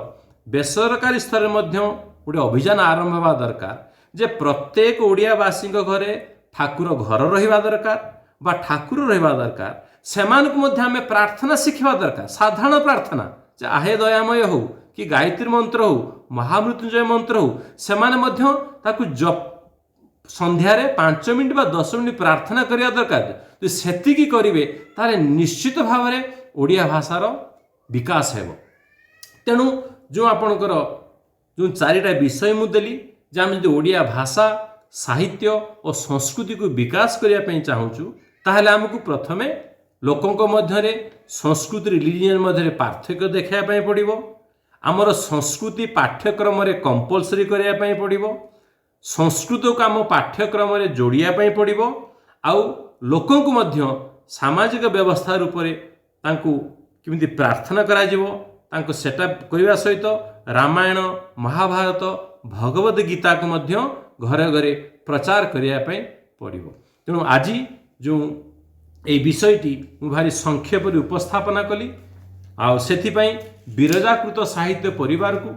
ବେସରକାରୀ ସ୍ତରରେ ମଧ୍ୟ ଗୋଟେ ଅଭିଯାନ ଆରମ୍ଭ ହେବା ଦରକାର ଯେ ପ୍ରତ୍ୟେକ ଓଡ଼ିଆବାସୀଙ୍କ ଘରେ ଠାକୁର ଘର ରହିବା ଦରକାର ବା ଠାକୁର ରହିବା ଦରକାର। ସେମାନଙ୍କୁ ମଧ୍ୟ ଆମେ ପ୍ରାର୍ଥନା ଶିଖିବା ଦରକାର। ସାଧାରଣ ପ୍ରାର୍ଥନା ଯେ ଆହେ ଦୟାମୟ ହଉ କି ଗାୟତ୍ରୀ ମନ୍ତ୍ର ହଉ, ମହାମୃତ୍ୟୁଞ୍ଜୟ ମନ୍ତ୍ର ହଉ, ସେମାନେ ମଧ୍ୟ ତାକୁ ଜପ ସନ୍ଧ୍ୟାରେ 5 ମିନିଟ୍ ବା 10 ମିନିଟ୍ ପ୍ରାର୍ଥନା କରିବା ଦରକାର। ଯଦି ସେତିକି କରିବେ, ତାହେଲେ ନିଶ୍ଚିତ ଭାବରେ ଓଡ଼ିଆ ଭାଷାର ବିକାଶ ହେବ। ତେଣୁ ଯେଉଁ ଆପଣଙ୍କର ଯେଉଁ ଚାରିଟା ବିଷୟ ମୁଁ ଦେଲି ଯେ ଆମେ ଯଦି ଓଡ଼ିଆ ଭାଷା, ସାହିତ୍ୟ ଓ ସଂସ୍କୃତିକୁ ବିକାଶ କରିବା ପାଇଁ ଚାହୁଁଛୁ, ତାହେଲେ ଆମକୁ ପ୍ରଥମେ ଲୋକଙ୍କ ମଧ୍ୟରେ ସଂସ୍କୃତି, ରିଲିଜିଅନ୍ ମଧ୍ୟରେ ପାର୍ଥକ୍ୟ ଦେଖାଇବା ପାଇଁ ପଡ଼ିବ। ଆମର ସଂସ୍କୃତି ପାଠ୍ୟକ୍ରମରେ କମ୍ପଲସରି କରିବା ପାଇଁ ପଡ଼ିବ। ସଂସ୍କୃତକୁ ଆମ ପାଠ୍ୟକ୍ରମରେ ଯୋଡ଼ିବା ପାଇଁ ପଡ଼ିବ। ଆଉ ଲୋକଙ୍କୁ ମଧ୍ୟ ସାମାଜିକ ବ୍ୟବସ୍ଥା ରୂପରେ ତାଙ୍କୁ କେମିତି ପ୍ରାର୍ଥନା କରାଯିବ, ତାଙ୍କୁ ସେଟା କରିବା ସହିତ ରାମାୟଣ, ମହାଭାରତ, ଭଗବତ ଗୀତାକୁ ମଧ୍ୟ ଘରେ ଘରେ ପ୍ରଚାର କରିବା ପାଇଁ ପଡ଼ିବ। ତେଣୁ ଆଜି ଯେଉଁ ଏଇ ବିଷୟଟି ମୁଁ ଭାରି ସଂକ୍ଷେପରେ ଉପସ୍ଥାପନା କଲି, ଆଉ ସେଥିପାଇଁ ବିରଜାକୃତ ସାହିତ୍ୟ ପରିବାରକୁ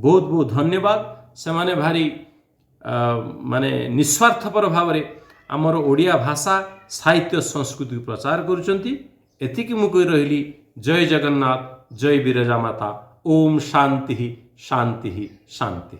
ବହୁତ ବହୁତ ଧନ୍ୟବାଦ। ସେମାନେ ଭାରି ମାନେ ନିସ୍ୱାର୍ଥପର ଭାବରେ ଆମର ଓଡ଼ିଆ ଭାଷା, ସାହିତ୍ୟ, ସଂସ୍କୃତିକୁ ପ୍ରଚାର କରୁଛନ୍ତି। ଏତିକି ମୁଁ କହି ରହିଲି। ଜୟ ଜଗନ୍ନାଥ, ଜୟ ବିରଜା ମାତା। ଓମ୍ ଶାନ୍ତି ଶାନ୍ତି ଶାନ୍ତି।